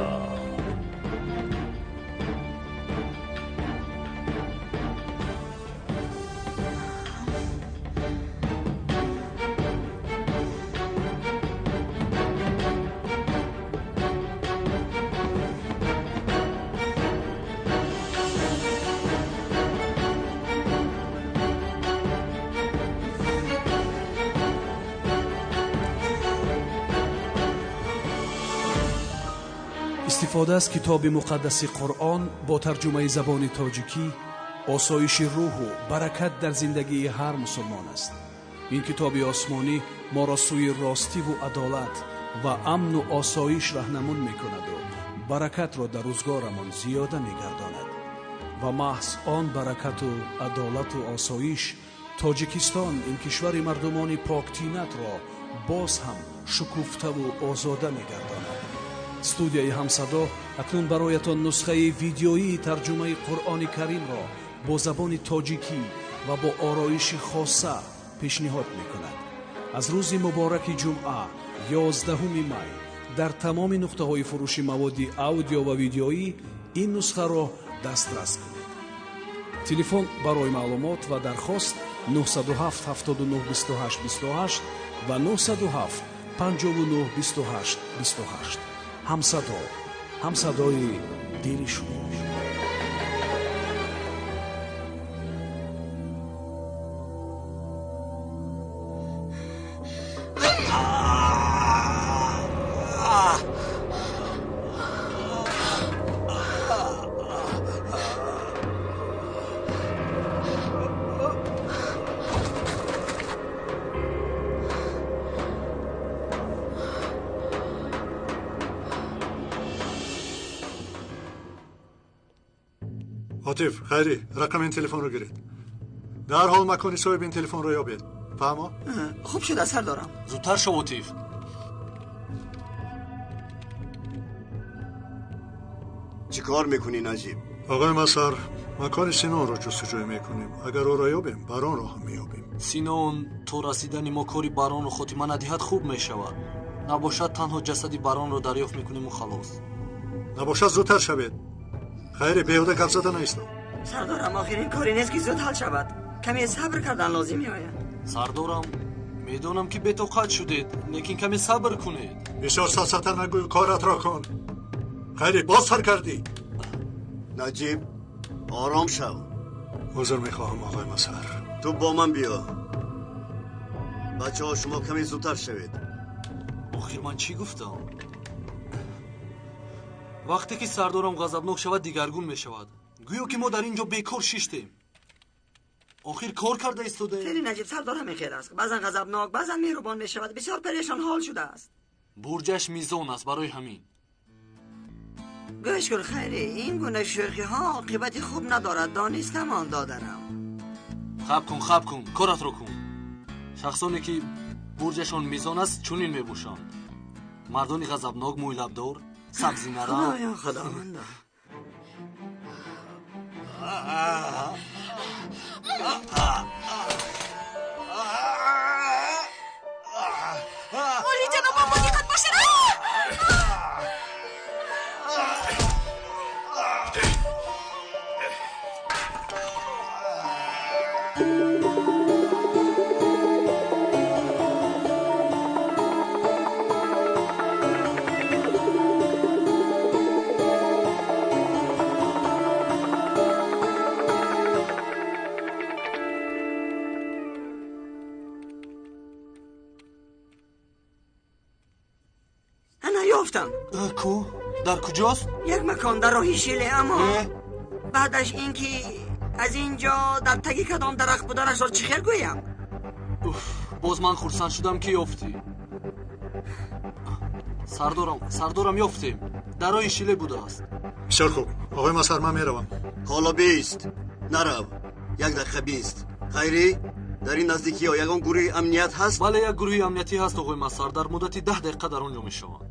Истифода аз китоби муқаддаси Қуръон бо тарҷумаи забони тоҷикӣ осоиши рӯҳу баракат дар зиндагии ҳар мусулмон аст. Ин китоби осмонӣ моро сӯи ростиву адолат ва амну осоиш раҳнамун мекунаду баракатро дар рӯзгорамон зиёда мегардонад. Ва маҳз он баракату адолату осоиш Тоҷикистон, ин кишвари мардумони поктинатро боз ҳам шукуфтаву озода мегардонад. Студияи Ҳамсадо акнун бароятон нусхаи видеоии тарҷумаи Қуръони Каримро бо забони тоҷикӣ ва бо ороиши хоса пешниҳод мекунад. Аз рӯзи мубораки ҷумъа, 11 май, дар тамоми нуқтаҳои фурӯши маводи аудио ва видеоӣ ин нусхаро дастрас кунед. Телефон барои маълумот ва дархост: 907 79 28 28 ва 907 59 28 28. Ҳамсадо, ҳамсадои дили шумо. Ҳотиф, Хайрӣ, рақами ин телефонро гиред. Дарҳол макони соҳиби ин телефонро ёбед. Фаҳмо? Хуб шуда, сардорам. Зудтар шав, Ҳотиф. Чӣ кор мекунӣ, Наҷиб? Оғои Масар, макони Синонро ҷустуҷӯй мекунем. Агар ӯро ёбем, Баронро ҳам меёбем. Синон то расидани мо кори Баронро хотима надиҳад хуб мешавад. Набошад танҳо ҷасади Баронро дарёфт мекунему халос. Набошад зудтар шавед. Хайре, беҳуда гап зада наистам. Сардорам, охир ин коре нест ки зуд ҳал шавад. Каме сабр кардан лозим меояд. Сардорам, медонам ки бетоқат шудед, лекин каме сабр кунед. Бисёр сафсата нагӯй, коратро кун. Хайре, боз сар кардӣ. Наҷиб, ором шав. Узр мехоҳам, оғои Масар. Ту бо ман биё. Бачаҳо, шумо каме зудтар шавед. Охир ман чӣ гуфтам? Вақте ки сардорам ғазабнок шавад, дигаргун мешавад. Гӯё ки мо дар ин ҷо бекор шиштем. Охир кор карда истодаем. Хеле Наҷиб, сардорам хел аст. Баъзан ғазабнок, баъзан меҳрубон мешавад. Бисёр парешон ҳол шудааст. Бурҷаш мизон аст барои ҳамин. Гӯш кун, Хайрӣ, ин гуна шӯхиҳо оқибати хуб надорад. Донистамон додарам. Хаб кун, хаб кун, коратро кун. Шахсоне ки бурҷашон мизон аст, чунин мебошанд. Мардони ғазабнок, мӯйлабдор, сабзи нарам. Худоё, худовандо. Олиҷанобам, бо диққат бошед. Ку? Дар куҷост? Як макон дар роҳи Шиле, аммо баъдаш ин ки аз ин ҷо дар таги кадом дарахт буданашро чӣ хел гӯям? Боз ман хурсанд шудам ки ёфтӣ. Сардорам, сардорам, ёфтем. Дар роҳи Шиле будааст. Бисёр хуб. Оғои Масар, ман меравам. Ҳоло бист. Нарав. Як дақиқа бист. Хайрӣ, дар ин наздикиҳо ягон гурӯҳи амният ҳаст? Бале, як гурӯҳи амниятӣ ҳаст, оғои Масар. Дар муддати 10 дақиқа дар он ҷо мешаванд.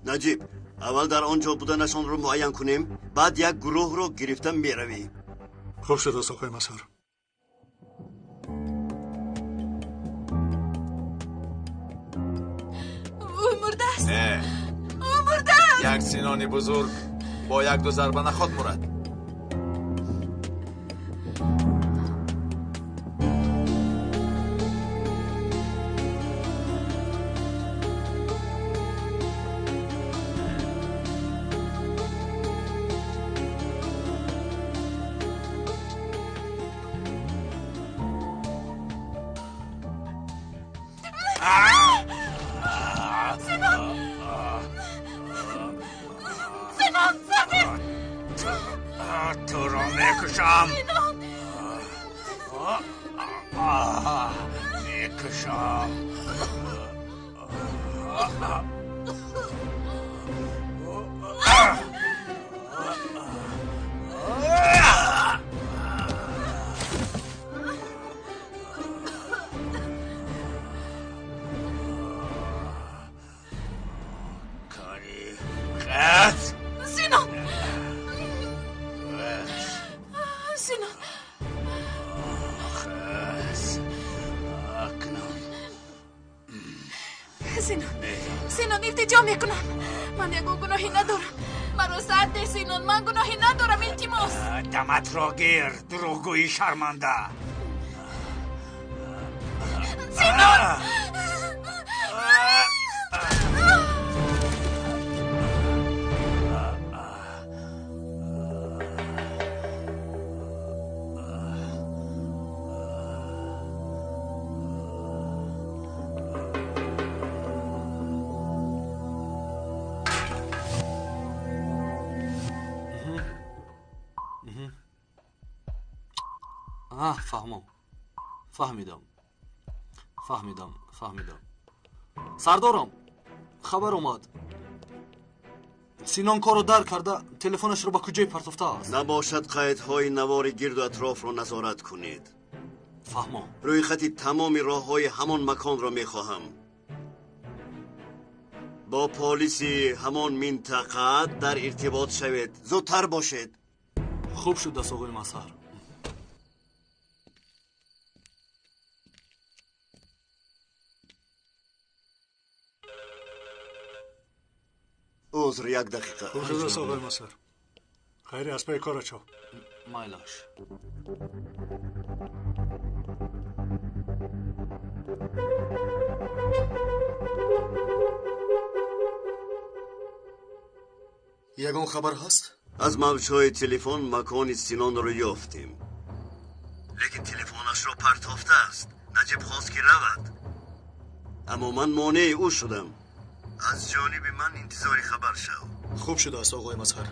Наҷиб, аввал дар он ҷо буданашонро муайян кунем, баъд як гурӯҳро гирифта меравӣ. Хуб шудааст, оғои Масар. Ӯ мурдааст. Не. Ӯ мурдааст. Як Синони бузург бо як-ду зарба наход мурад. Синон, илтиҷо мекунам. Ман ягон гуноҳе надорам. Маро сар де, Синон, ман гуноҳе надорам, илтимос. Даматро гир, дурӯғгӯи шарманда. Синон! Фаҳмом, фаҳмидам, фаҳмидам, фаҳмидам. Сардорам, хабар омад. Синон корро дар карда, телефонашро ба куҷое партофтааст? Набошад, қайдҳои навори гирду атрофро назорат кунед. Фаҳмом. Рӯйхати тамоми роҳҳои ҳамон маконро мехоҳам. Бо полиси ҳамон минтақа дар иртибот шавед. Зудтар бошед. Хуб шудааст, оғои Мазҳар. Узр, як дақиқа. Хуб шудааст, оғои Мазҳар. Хайри, аз пайи корат шав. Майлаш. Ягон хабар ҳаст? Аз мавҷҳои телефон макони Синонро ёфтем. Лекин телефонашро партофтааст. Наҷиб хост ки равад. Аммо ман монеи ӯ шудам. Аз ҷониби ман интизори хабар шав. Хуб шудааст, оғои Мазҳар.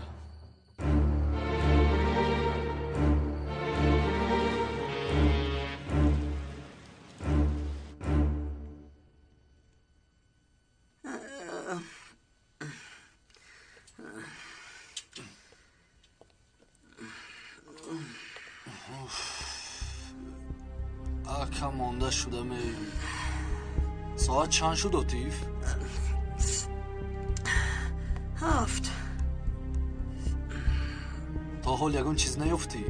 Ака, монда шудаме. Соат чанд шуд, Отиф? 7. То ҳол ягон чиз наёфтӣ?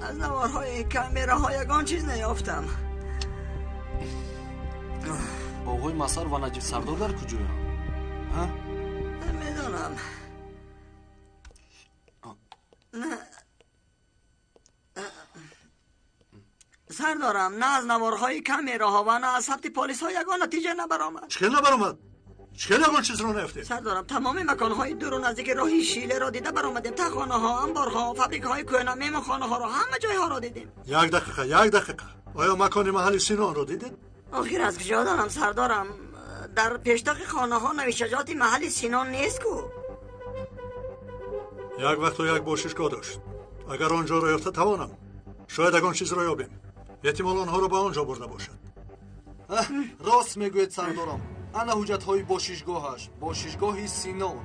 Аз наворҳои камераҳо ягон чиз наёфтам. Оғои Мазҳар ва Наҷиб Сардор дар куҷоянд? Намедонам. Сардорам, на аз наворҳои камераҳо ва на аз сабти полисҳо ягон натиҷа набаромад. Чӣ хел набаромад? Чӣ хел ягон чизро наёфтед? Сардорам, тамоми маконҳои дуру наздики роҳи Шилеро дида баромадем. Тахонаҳо, анборҳо, фабрикаҳои кӯҳна, меҳмонхонаҳоро, ҳама ҷойҳоро дидем. Як дақиқа, як дақиқа. Оё макони маҳалли Синонро дидед? Охир аз куҷо донам, сардорам? Дар пештоқи хонаҳо навиштаҷоти маҳалли Синон нест ку. Як вақту як бошишгоҳ дошт. Агар он ҷоро ёфта тавонам, шояд ягон чизро ёбем. Эҳтимол онҳоро ба он ҷо бурда бошад. Рост мегӯед, сардорам. Ана ҳуҷҷатҳои бошишгоҳаш, бошишгоҳи Синон.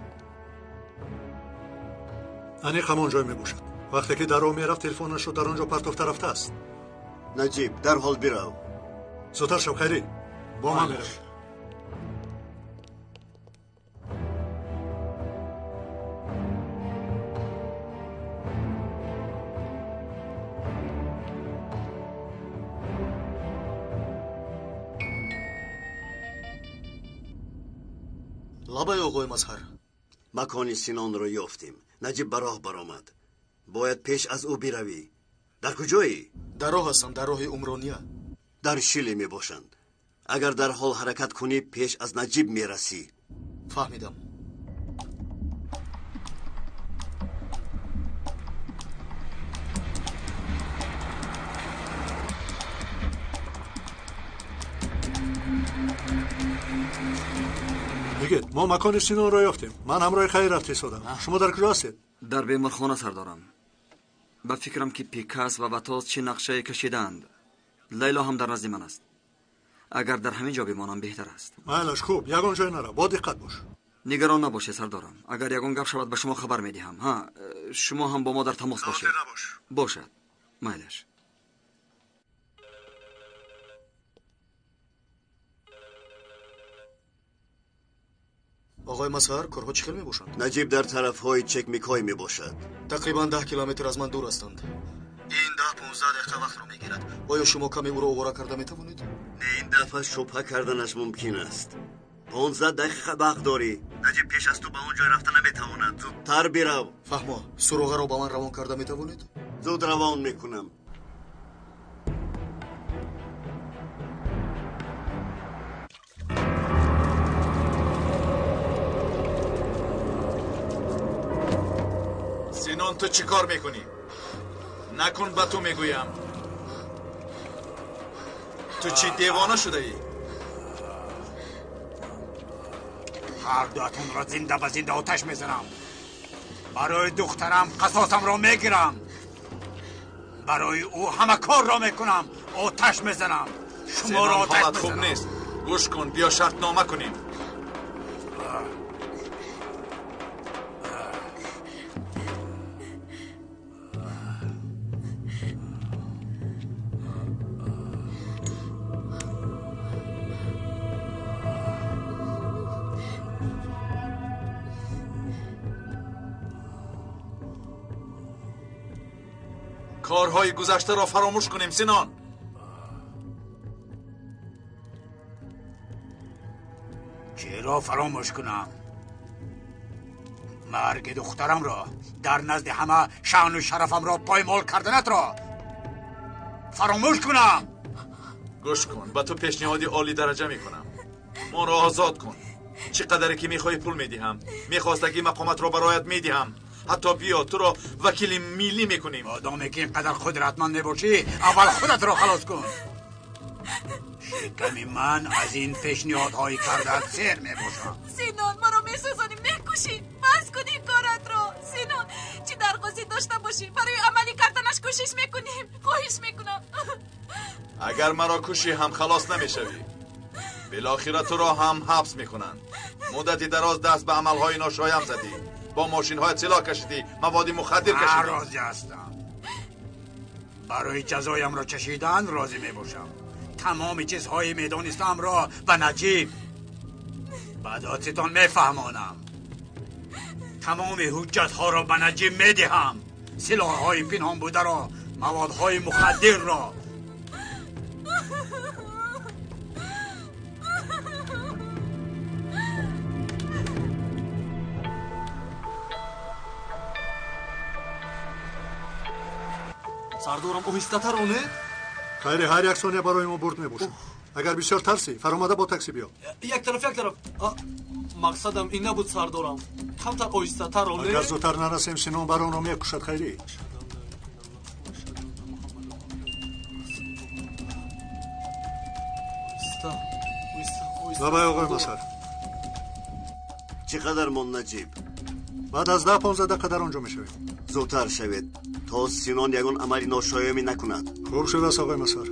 Аниқ ҳамон ҷой мебошад. Вақте ки дар роҳ мерафт, телефонашро дар он ҷо партофта рафтааст. Наҷиб, дарҳол бирав. Зудтар шав, Хайрӣ. Бо ман меравӣ. Лабай, оғои Мазҳар. Макони Синонро ёфтем. Наҷиб ба роҳ баромад. Бояд пеш аз ӯ биравӣ. Дар куҷоӣ? Дар роҳ ҳастам, дар роҳи Умрония. Дар Шиле мебошанд. Агар дарҳол ҳаракат кунӣ, пеш аз Наҷиб мерасӣ. Фаҳмидам. Йигит, мо макони Синонро ёфтем. Ман ҳамроҳи Хайр рафта истодам. Шумо дар куҷо ҳастед? Дар беморхона, сардорам. Ба фикрам ки Пикас ва Ватоз чӣ нақшае кашидаанд. Лайло ҳам дар назди ман аст. Агар дар ҳамин ҷо бимонам беҳтар аст. Майлаш, хуб, ягон ҷой нара, бо диққат бош. Нигарон набошед, сардорам. Агар ягон гап шавад, ба шумо хабар медиҳам. Ҳа, шумо ҳам бо мо дар тамос бошед. Бошад, майлаш. Оғои Мазҳар, корҳо чӣ хел мебошанд? Наҷиб дар тарафҳои Чекмикой мебошад. Тақрибан 10 километр аз ман дур ҳастанд. Ин 10-15 дақиқа вақтро мегирад. Оё шумо каме ӯро овора карда метавонед? Не, ин дафъа шубҳа карданаш мумкин аст. 15 дақиқа вақт дорӣ. Наҷиб пеш аз ту ба он ҷой рафта наметавонад. Зудтар бирав. Фаҳмо, суроғаро ба ман равон карда метавонед? Зуд равон мекунам. Синон, ту чӣ кор мекунӣ? Накун, ба ту мегӯям. Ту чӣ девона шудаӣ? Ҳар дуатонро зинда ба зинда оташ мезанам. Барои духтарам қасосамро мегирам. Барои ӯ ҳама корро мекунам. Оташ мезанам. Шуморо оташ ҳолат хуб нест. Гӯш кун, биё шартнома кунем. Корҳои гузаштаро фаромӯш кунем, Синон. Чиро фаромӯш кунам? Марги духтарамро, дар назди ҳама шаъну шарафамро поймол карданатро фаромӯш кунам. Гӯш кун, ба ту пешниҳоди олӣ дараҷа мекунам. Моро озод кун. Чӣ қадаре ки мехоҳӣ пул медиҳам. Мехостагӣ мақоматро бароят медиҳам. Ҳатто биё туро вакили миллӣ мекунем. Одаме ки ин қадар қудратманд мебошӣ, аввал худатро халос кун. Шиками ман аз ин пешниҳодҳои кардаат сер мебошад. Синон, маро месӯзонӣ, мекушӣ. Бас кун ин коратро. Синон, чӣ дархосте дошта бошӣ, барои амалӣ карданаш кӯшиш мекунем. Хоҳиш мекунам. Агар маро кушӣ ҳам халос намешавӣ. Билохира туро ҳам ҳабс мекунанд. Муддати дароз даст ба амалҳои ношоям задӣ. Бо мошинҳоят силоҳ кашидӣ, маводи мухаддир кашидӣ. Ман розӣ ҳастам. Барои ҷазоямро чашидан розӣ мебошам. Тамоми чизҳои медонистамро ба Наҷиб, ба додситон мефаҳмонам. Тамоми ҳуҷҷатҳоро ба Наҷиб медиҳам. Силоҳҳои пинҳон бударо, маводҳои мухаддирро. Сардорам, оҳистатар онед? Хайри, ҳар як сония барои мо бурд мебошад. Агар бисёр тарсӣ, фаромада бо такси биё. Як тараф, як тараф. Мақсадам ин набуд, сардорам. Камтар оҳистатар онед? Агар зудтар нарасем, Синон баронро мекушад, Хайрӣ. Лабай, оғои Масар. Чӣ қадар монд, Наҷиб? Баъд аз 10-15 дақиқа дар он ҷо мешавем. Зудтар шавед, то Синон ягон амали ношоямӣ накунад. Хуб шудааст, оғои Масар.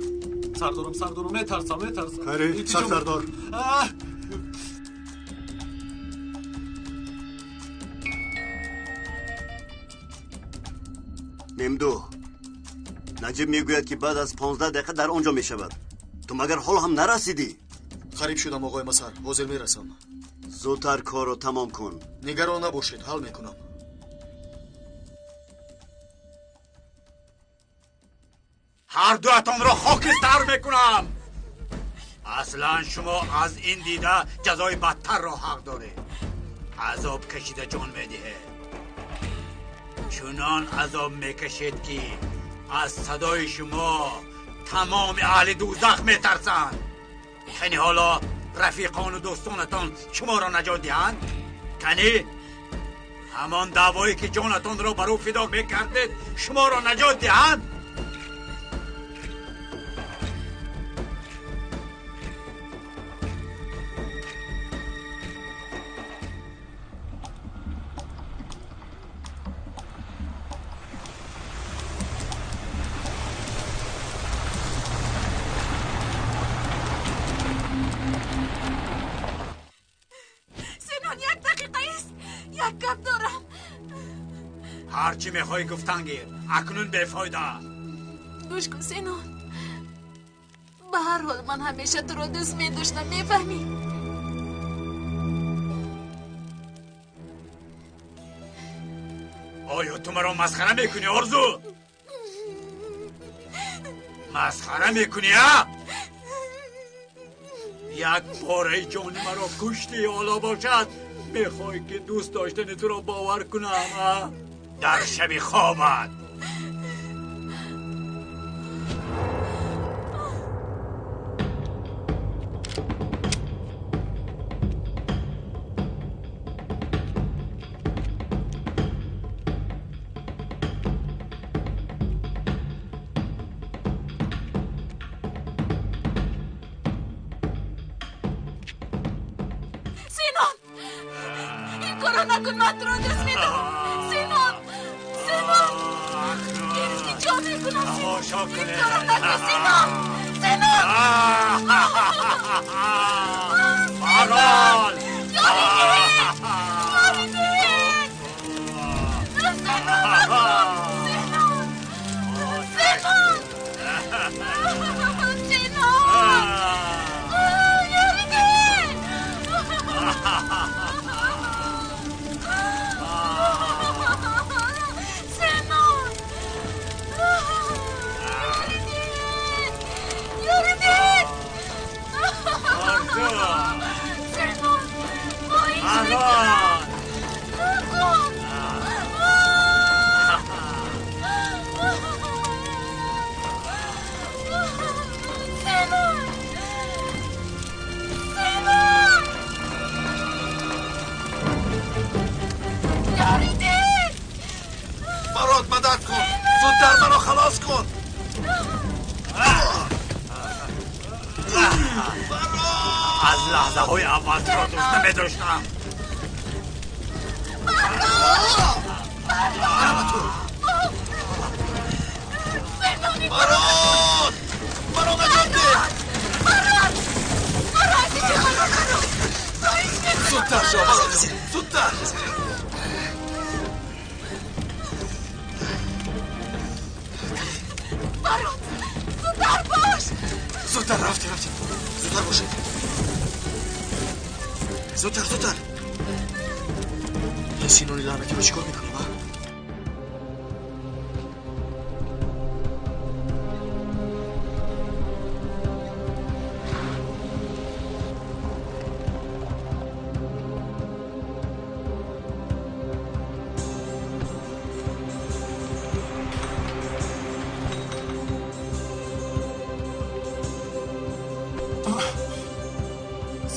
Сардорам, сардорам, метарсам, метарсам. Хайрӣ, сахт сардор. Мемду, Наҷиб мегӯяд, ки баъд аз 15 дақиқа дар он ҷо мешавад. Ту магар ҳоло ҳам нарасидӣ? Қариб шудам, оғои Масар. Ҳозир мерасам. Зудтар корро тамом кун. Нигарон набошед, ҳал мекунам. Ҳар дуатонро хокистар мекунам. Аслан шумо аз ин дида ҷазои бадтарро ҳақ доред. Азоб кашида ҷон медиҳед. Чунон азоб мекашед, ки аз садои шумо тамоми аҳли дӯзах метарсанд. Кани ҳоло рафиқону дӯстонатон шуморо наҷот диҳанд? Кани ҳамон даъвое ки ҷонатонро бар ӯ фидо мекардед шуморо наҷот диҳанд? Ҳарчи мехоҳӣ гуфтан гир, акнун бефоида. Гӯш кун, Синон, ба ҳар ҳол ман ҳамеша туро дӯст медоштам, мефаҳмӣ? Оё ту маро масхара мекунӣ, Орзу? Масхара мекунӣ, а? Як пораи ҷони маро куштӣ, ҳоло бошад мехоҳӣ ки дӯст доштани туро бовар кунам, а? Дар шаби хобат. накун, ман туро дӯст медорам. Синон, Синон, илтиҷо мекунам, Синон, ин корро накун, Синон, Синон. Барон! Ёри диҳед! Ёри диҳед! Синон, накун! Синон! Синон! Синон! Ёри диҳед! Синон! Ёри диҳед! Ёри диҳед! Синон! Хоҳиш мекунам! Накун! Синон! Синон! Ёри диҳед! Барот, мадад кун! Зудтар маро халос кун! Аз лаҳзаҳои аввал туро дӯст намедоштам. Барот! Маро наҷот деҳ! Барот! Маро аз инҷо халос кун! Хоҳиш мекунам! Зудтар шав, Баротҷон! Зудтар! Барот! Зудтар бош! Зудтар, рафтем, рафтем. Зудтар бошед. Зудтар, зудтар. Ин Синони лаънатиро чӣ кор мекунем, а?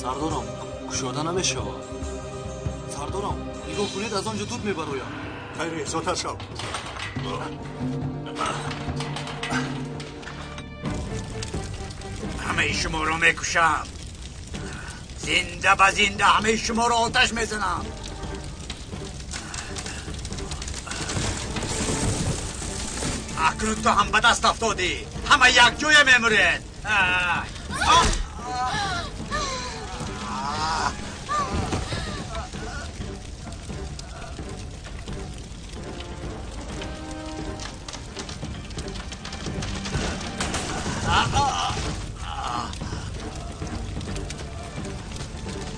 Сардорам, кушода намешавад. Сардорам, нигоҳ кунед, аз он ҷо дуд мебарояд. Хайри, зудтар шав. Ҳамаи шуморо мекушам. Зинда ба зинда ҳамаи шуморо оташ мезанам. Акнун ту ҳам ба даст афтодӣ. Ҳама якҷоя мемуред.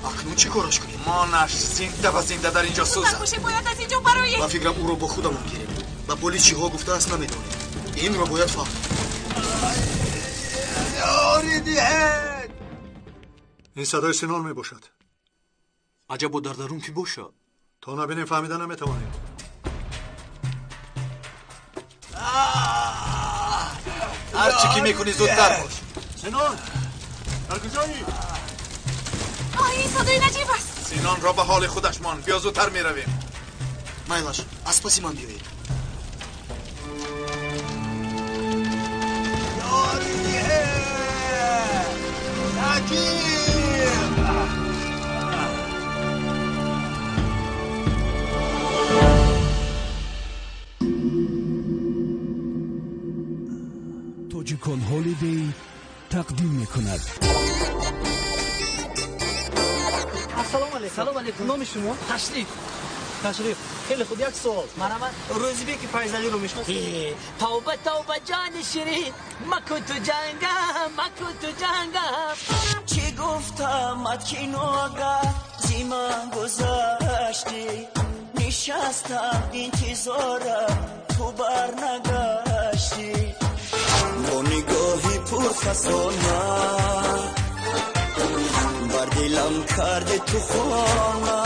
Акнун чӣ кораш кунем? Монаш зинда ба зинда дар инҷо сӯзад. Бошед, бояд аз инҷо бароем. Ба фикрам ӯро бо худамон гирем. Ба полис чиҳо гуфтааст намедонем. Инро бояд фаҳмем. Ёри диҳед! Ин садои Синон мебошад. Аҷабо дар дарун кӣ бошад? То набинем фаҳмида наметавонем. Ҳар чӣ ки мекунӣ зудтар бош. Синон, дар куҷоӣ? Ой, ин садои наҷиб аст. Синонро ба ҳоли худаш мон. Биё зудтар меравем. Майлаш, аз паси ман биёед. Ёри диҳед! Наҷиб! Тоҷикон Ҳолидей тақдим мекунад. Ассалому алайкум. Салом алайкум. Номи шумо? Ташриф. Ташриф. Хеле хуб, як суол. Марҳамат. Рӯзибеки Файзалиро мешиносед? Тавба, тавба, ҷони ширин, макун ту ҷангам, макун ту ҷангам. Чӣ гуфтамат ки ногаҳ зи ман гузаштӣ, нишастам интизорам, ту барнагаштӣ. Бо нигоҳи пурфасона бар дилам карди ту хона.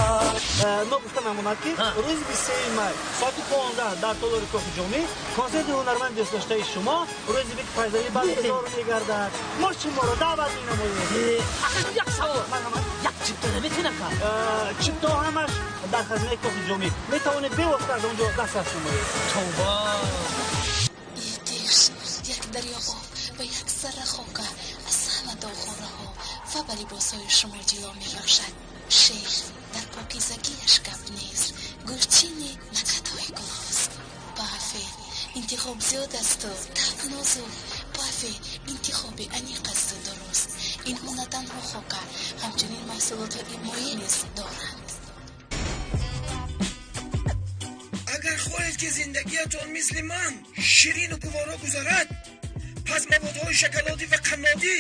Ногуфта намонад ки рӯзи 23 май соати 15 дар толори Кохи Ҷомӣ консерти ҳунарманди дӯстдоштаи шумо Рӯзибеки Файзалӣ баргузор мегардад. Мо шуморо даъват менамоем. Як савол. Як чипта наметавонам кард? Чиптаҳо ҳамаш дар хазинаи Кохи Ҷомӣ. Метавонед бевосита аз он ҷо дастрас намоед. Тавба! Иртиш як дарё об ва як зарра хока аз ҳама доғхонаҳо ва ба либосҳои шумо ҷило мебахшад. Шеър дар покизагиаш гап нест. Интихоб зиёд асту таб нозук. Пафе интихоби аниқ асту дуруст. Инҳо на танҳо хока, ҳамчунин маҳсулотҳои моеъ низ доранд. Агар хоҳед, ки зиндагиятон мисли ман ширину гуворо гузарад, пас маводҳои шоколадӣ ва қаннодӣ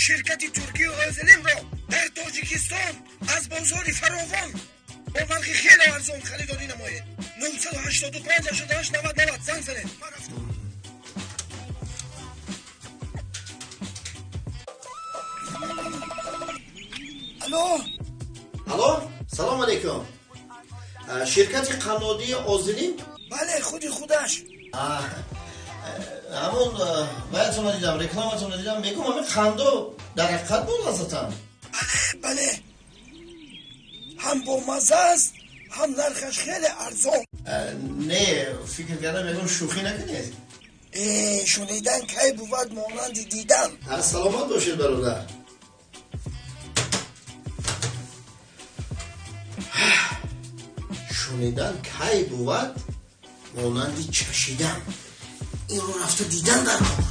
ширкати туркию Озилимро дар Тоҷикистон аз бозори фаровон бо нархи хеле арзон харидорӣ намоед. 985 88 90 90 занг занед. Алло, алло, салом алейкум. Ширкати қаннодии Озилим? Бале, худи худаш. Ҳамон ваятонро дидам, рекламатонро дидам. Мегӯм, ҳамин қандо дар ҳақиқат болаззатанд? Бале, бале, ҳам бомазза аст, ҳам нархаш хеле арзон. Не, фикр кардам, мегӯм, шӯхӣ накунед. Шунидан кай бувад монанди дидан. Саломат бошед, бародар. Шунидан кай бувад монанди чашидан. Инро рафта дидан дар кор.